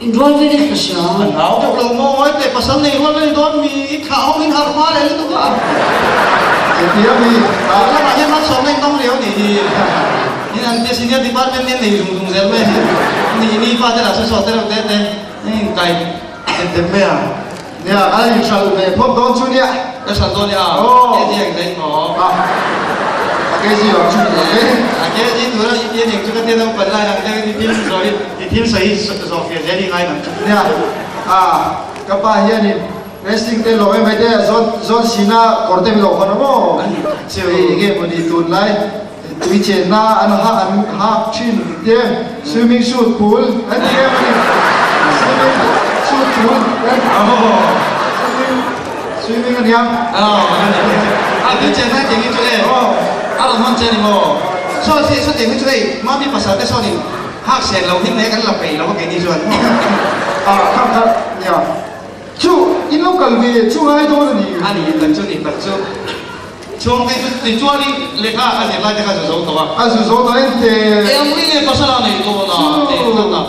[SPEAKER 3] Inrual vel in ka hria.
[SPEAKER 6] An hau deuh lo maw ngawi teh pasal nei rual vel dawn mi i thlah ho in harh hma leh lutuk a.
[SPEAKER 5] Engtia mi
[SPEAKER 6] a lamah hian malsawmna in dawng riau nih hi. In an tia senior department nen nei zung zung zel mai hi. Ni ni fa te lah chu saw te reuh te te in inkai dem dem mai a.
[SPEAKER 5] Nia a inhralh ve phawt dawn chu nia.
[SPEAKER 6] Ka hralh dawn nia. Kg ang zai maw?
[SPEAKER 5] A kg lam chu ni lo e.
[SPEAKER 6] A kg tura i pian eng chu ka tia naupan lai ang deuhin i thil sawi i thil sawi zawh fiah zel i ngai nang chu.
[SPEAKER 5] Nia a ka pa hianin wrestling te lawm em hei te zawn zawn sina kawr te min lo hawn a maw? Hei enge mawni tunlai tui chenna an ha an hak thin te swimming suit pool an ti em a ni swimming suit pool swimming swimming a nia
[SPEAKER 6] a tui chenna tih hi chu e a rawn hawn che a ni maw saw si saw tih hi chu hei mami pasal te sawnin hak sen lo hin ne kan la peih lo a keini chuan
[SPEAKER 5] a kha kha nia chu in lo kal ve chu ngai dawn a ni
[SPEAKER 6] a ni tak chu ni tak chu. Chhuang te chu tichuanin lehkha a zir lai te kha zu zo tawh a.
[SPEAKER 5] A zu zo tawh en te.
[SPEAKER 6] Eng ui nge pasal a nei dawn a teh tlat a.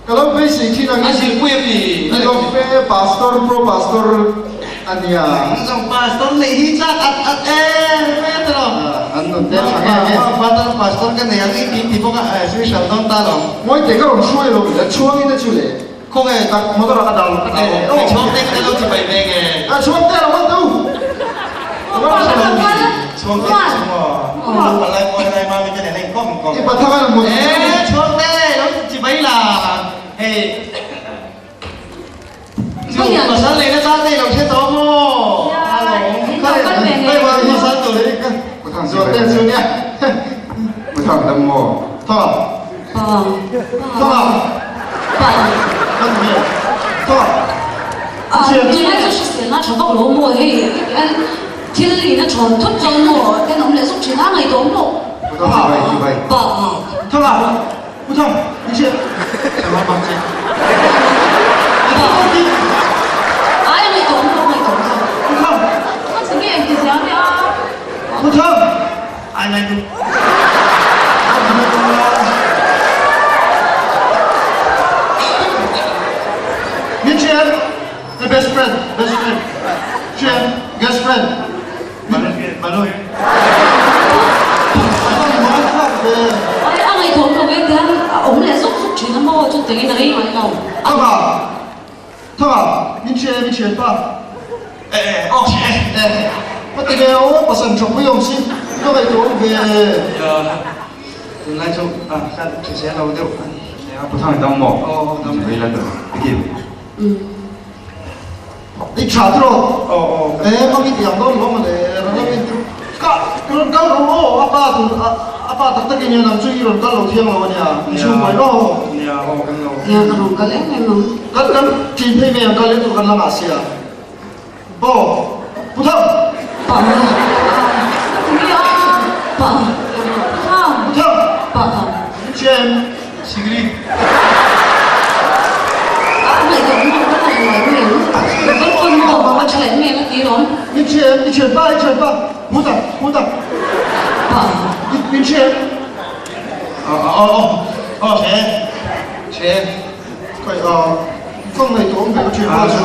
[SPEAKER 5] Ka lo beisei thin ang.
[SPEAKER 6] A zirpui em ni?
[SPEAKER 5] Ni lo fe pastor pro pastor a nia.
[SPEAKER 6] Zawng pastor neih hi chak at at em em te lo.
[SPEAKER 5] An nun te tha nge nge.
[SPEAKER 6] Father pastor ka nei ang i ti ti bawk a sui hral dawn ta lo.
[SPEAKER 5] Ngawi te ka rawn hruai lo chhuang in a chu le.
[SPEAKER 6] Khawnge
[SPEAKER 5] tak motor ah ka dah lo ka dah lo.
[SPEAKER 6] Ka chhuang te ka lo ti mai ve nge.
[SPEAKER 5] Ka chhuang te lo man tu.
[SPEAKER 6] Chhuang te chu maw. Palai mawi lai mami te nen a inkhawm inkhawm.
[SPEAKER 5] I pathak a mut.
[SPEAKER 6] E chhuang te lo ti mai la. Hei. Chu pasal nei na tan nei lo hre tawh maw.
[SPEAKER 5] Hei pasal tur. Zuat te chu nia.
[SPEAKER 1] Pathak dam maw.
[SPEAKER 5] Tha.
[SPEAKER 3] Tunlai chu hriselna tha vak lo maw hei thil in a thawn thut chuan maw tenawm leh zuk thin a ngaihtuahawm loh. Pa. Ai ngaihtuahawm loh ngaihtuahawm loh.
[SPEAKER 5] Min thian, my best friend, best friend, thian, best friend.
[SPEAKER 3] Ai a ngaihtuah lo ve tiang a awm leh zuk zuk thin a maw chu tengin a rei ngai lo.
[SPEAKER 5] Thanga, Thanga, min thian, min thian pa.
[SPEAKER 6] Eh, aw eh,
[SPEAKER 5] eh, ka ti ve aw, pasal tha pui awm si, ka ngaihtuah awm ve.
[SPEAKER 6] Ya, tunlai chu a ka hrisel lo deuh a ni.
[SPEAKER 1] Ya, pu Thang i dam maw?
[SPEAKER 6] Aw, dam.
[SPEAKER 1] Vei la deuh, ti kim.
[SPEAKER 5] I tha tiraw?
[SPEAKER 6] Aw, aw.
[SPEAKER 5] Eh, mami ti ang dawn lo mawle, rawn lam in ka rawn kal rawh aw, a pa tur a pa tak takin hian ang chu i rawn kal lo thiang lo a nia, i chhung mai aw.
[SPEAKER 6] Nia, aw kan lo.
[SPEAKER 3] Nia, ka rawn kal em em ang.
[SPEAKER 5] Kan kan ṭin phei mai ang kal em tur kan la ngah sia. Aw, Pu Thang!
[SPEAKER 3] Pa. Pa.
[SPEAKER 5] Pu Thang!
[SPEAKER 3] Pa.
[SPEAKER 5] Chen.
[SPEAKER 6] Sigri.
[SPEAKER 3] A ngaihtuah hnu ka la hmuh mai ang. Kan phone maw a tha leh mai ang a ti lawm.
[SPEAKER 5] Min chen, i thianpa, i thianpa. Pu Thang, Pu Thang.
[SPEAKER 3] Pa.
[SPEAKER 5] Min chen.
[SPEAKER 6] Aw, aw, aw, aw, che. Che.
[SPEAKER 5] Khawi, aw. Ka ngaihtuah awm ve ka ṭhian pa chu.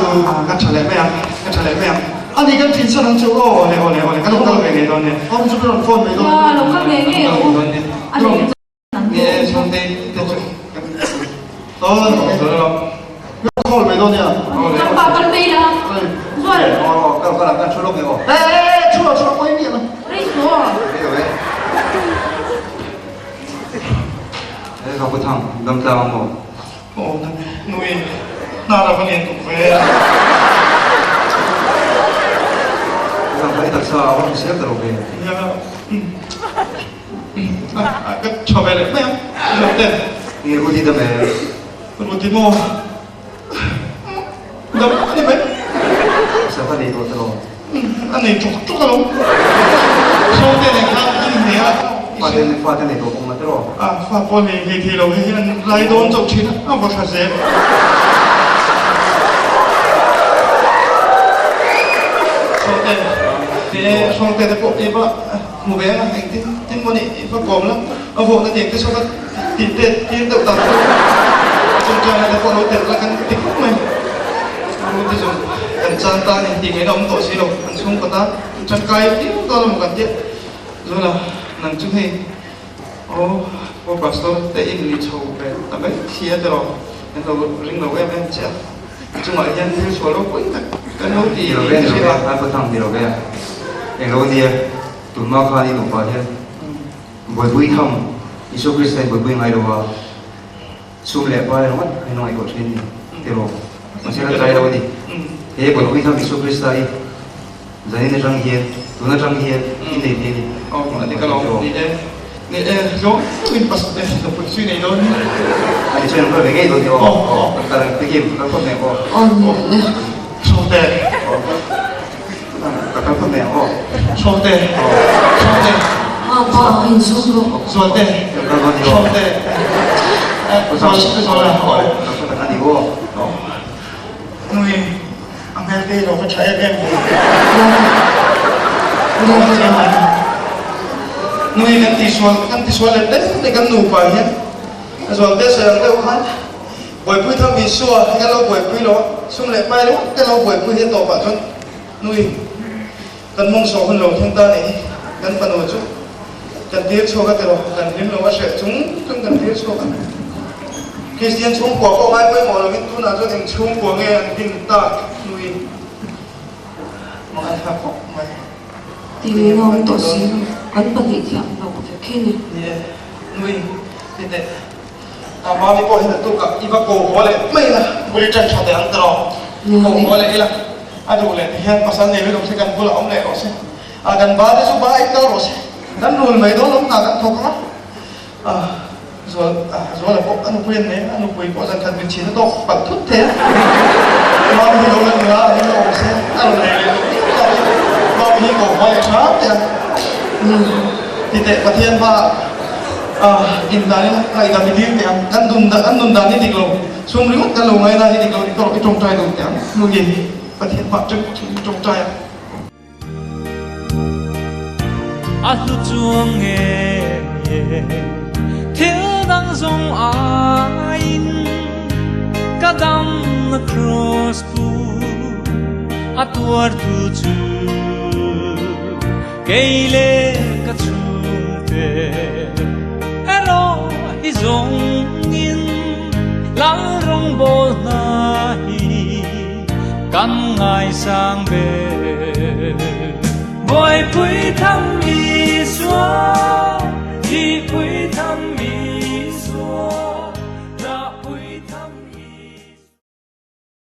[SPEAKER 6] Ka ṭha leh mai ang, ka ṭha leh mai ang.
[SPEAKER 5] A ni kan ṭhin san ang chu aw.
[SPEAKER 6] Awle awle awle, ka lo kal ve ngei dawn nia.
[SPEAKER 5] Awm chu ka rawn phone mai dawn.
[SPEAKER 7] Nia, lo kal ngei ngei ang u.
[SPEAKER 2] A ni chu an
[SPEAKER 6] Ni e, chhungte te chu kan aw dawn lo.
[SPEAKER 5] Ka call mai dawn nia.
[SPEAKER 7] Changpa kal phei la. Zual.
[SPEAKER 1] Aw aw, kal kal ang, kan ṭhu lawk nge aw.
[SPEAKER 5] E e e, ṭhu lo ṭhu lo, pawi miah lo.
[SPEAKER 7] Rei suh aw.
[SPEAKER 1] Rei lo e. E, ka pu Thang, dam tlang ang maw?
[SPEAKER 6] Aw nui hnar a va lian tuk ve.
[SPEAKER 1] Zang pai taksa a va hrisel ta lo ve.
[SPEAKER 6] Nia ka tha ve leh mai ang Zawk te.
[SPEAKER 1] Nge Rudy dam e?
[SPEAKER 6] Rudy maw? Dam a ni mai.
[SPEAKER 1] Sava nei tawh ta lo.
[SPEAKER 6] A nei ṭuk ṭuk alawm. Sawmte nen khan an inhne a.
[SPEAKER 1] Fate fate nei tawh pawh nga tiraw?
[SPEAKER 6] A fa pawh nei hlei thei lo hei hi an lai dawn chauh ṭhin a, a vaw ṭha zel. Sawmte te Sawmte te pawh i va hmu ve ang a, engtin tin maw nih i va kawm la, a vawhna tiang te saw kha tih tet tir deuh tak chu chungchangah te pawh lo telh la kan ti khawp mai. Ruti zawng kan chan tan in tih ngaihna awm tawh si lo, an chhungkaw tan tangkai viau dawn emaw kan tia. Zula, nang chu hei aw aw pastor te in ni chho ve ta mai si a tiraw, kan lo ring lo em em che a, i chungah hian thil sual ropui tak kan lo ti
[SPEAKER 1] Ni lo ve, ni lo ve, an pa thang ni lo ve a, eng lo nia, tunhma khan i nupa hian buaipui tham Isua Krista in buaipui ngai lo a. Sum leh pai ringawt a inawng eihawh thin ni tiraw? Mahse kan tlai lo a ni. He Bawlhpui tham Isua Krista hi zanin atang hian, tun atang hian i nei thei a ni.
[SPEAKER 6] Aw, a ni ka lo. Ni e, ni e, zawng zawngin pas e, nupui chu i nei dawn ni.
[SPEAKER 1] A ni chuan an kal ve ngei dawn ni aw. Aw, kan kal ang Pikim, ka kal phawt mai ang aw.
[SPEAKER 3] Aw, ni e.
[SPEAKER 6] Sawmte.
[SPEAKER 1] Aw, ka kal phawt mai ang aw.
[SPEAKER 6] Sawmte, Sawmte.
[SPEAKER 3] Pa, pa, a inzawm rawh.
[SPEAKER 6] Zualte, Sawmte. Zual, Zuala, aw. Nui, a hmel te hi lo va tha em em ve. Nui, kan tisual, kan tisual leh te te kan nupa hian. Zualte sawi ang deuh khan buaipui tham Isua hi kan lo buaipui lo a, sum leh pai ringawt te lo buaipui hi a tawpah chuan nui. Kan mawng sawh hun lo thleng ta nih hi kan fanu chu kan tir chhuak a tiraw, kan hlim lo a hreh chung chung kan tir chhuak a. Kristian chhungkua pawh ngai pawimawh lovin tunah chuan eng chhungkua nge an din tak hnuin mangan thlak khawp mai.
[SPEAKER 3] Ti ngei ngawng tawh si lo, kan pahnih thiam lo vek hi ni.
[SPEAKER 6] Ni e, nui ti teh. A mami pawh hian a tukah i va ko haw leh mai ila, bul i ṭan ṭha teh ang tiraw? Ko haw leh ila, a duh leh tihian pasal nei lutuk se kan bulah awm leh rawh se, a kan ba te chu ba in kal rawh se, kan rul mai dawn awm hna kan thawk ang a, a Zual a Zuala pawh a nupui an nei a, a nupui pawh zan khat mitchhin a tawk palh thut thei a, mami hi lo la nula ang in la awm se, a rawn nei leh duh viau tawh a, mami hi ko haw leh ṭha teh ang. Ti teh Pathian hmaah inhnahin ngaihdam i dil teh ang, kan dun kan nun dan hi dik lo, sum ringawt kan lo ngaina hi dik lo ni tawh i tawngtai dun teh ang, nu nge hi Pathian hmaah ṭek ṭek i tawngtai ang.
[SPEAKER 10] A hlu chuang nge thil dang zawng aiin ka damna kraws pu a tuartu chu. Kei leh ka chhungte erawh hi zawngin lal rawngbâwl hna hi kan ngaisang ber. Buaipui tham i.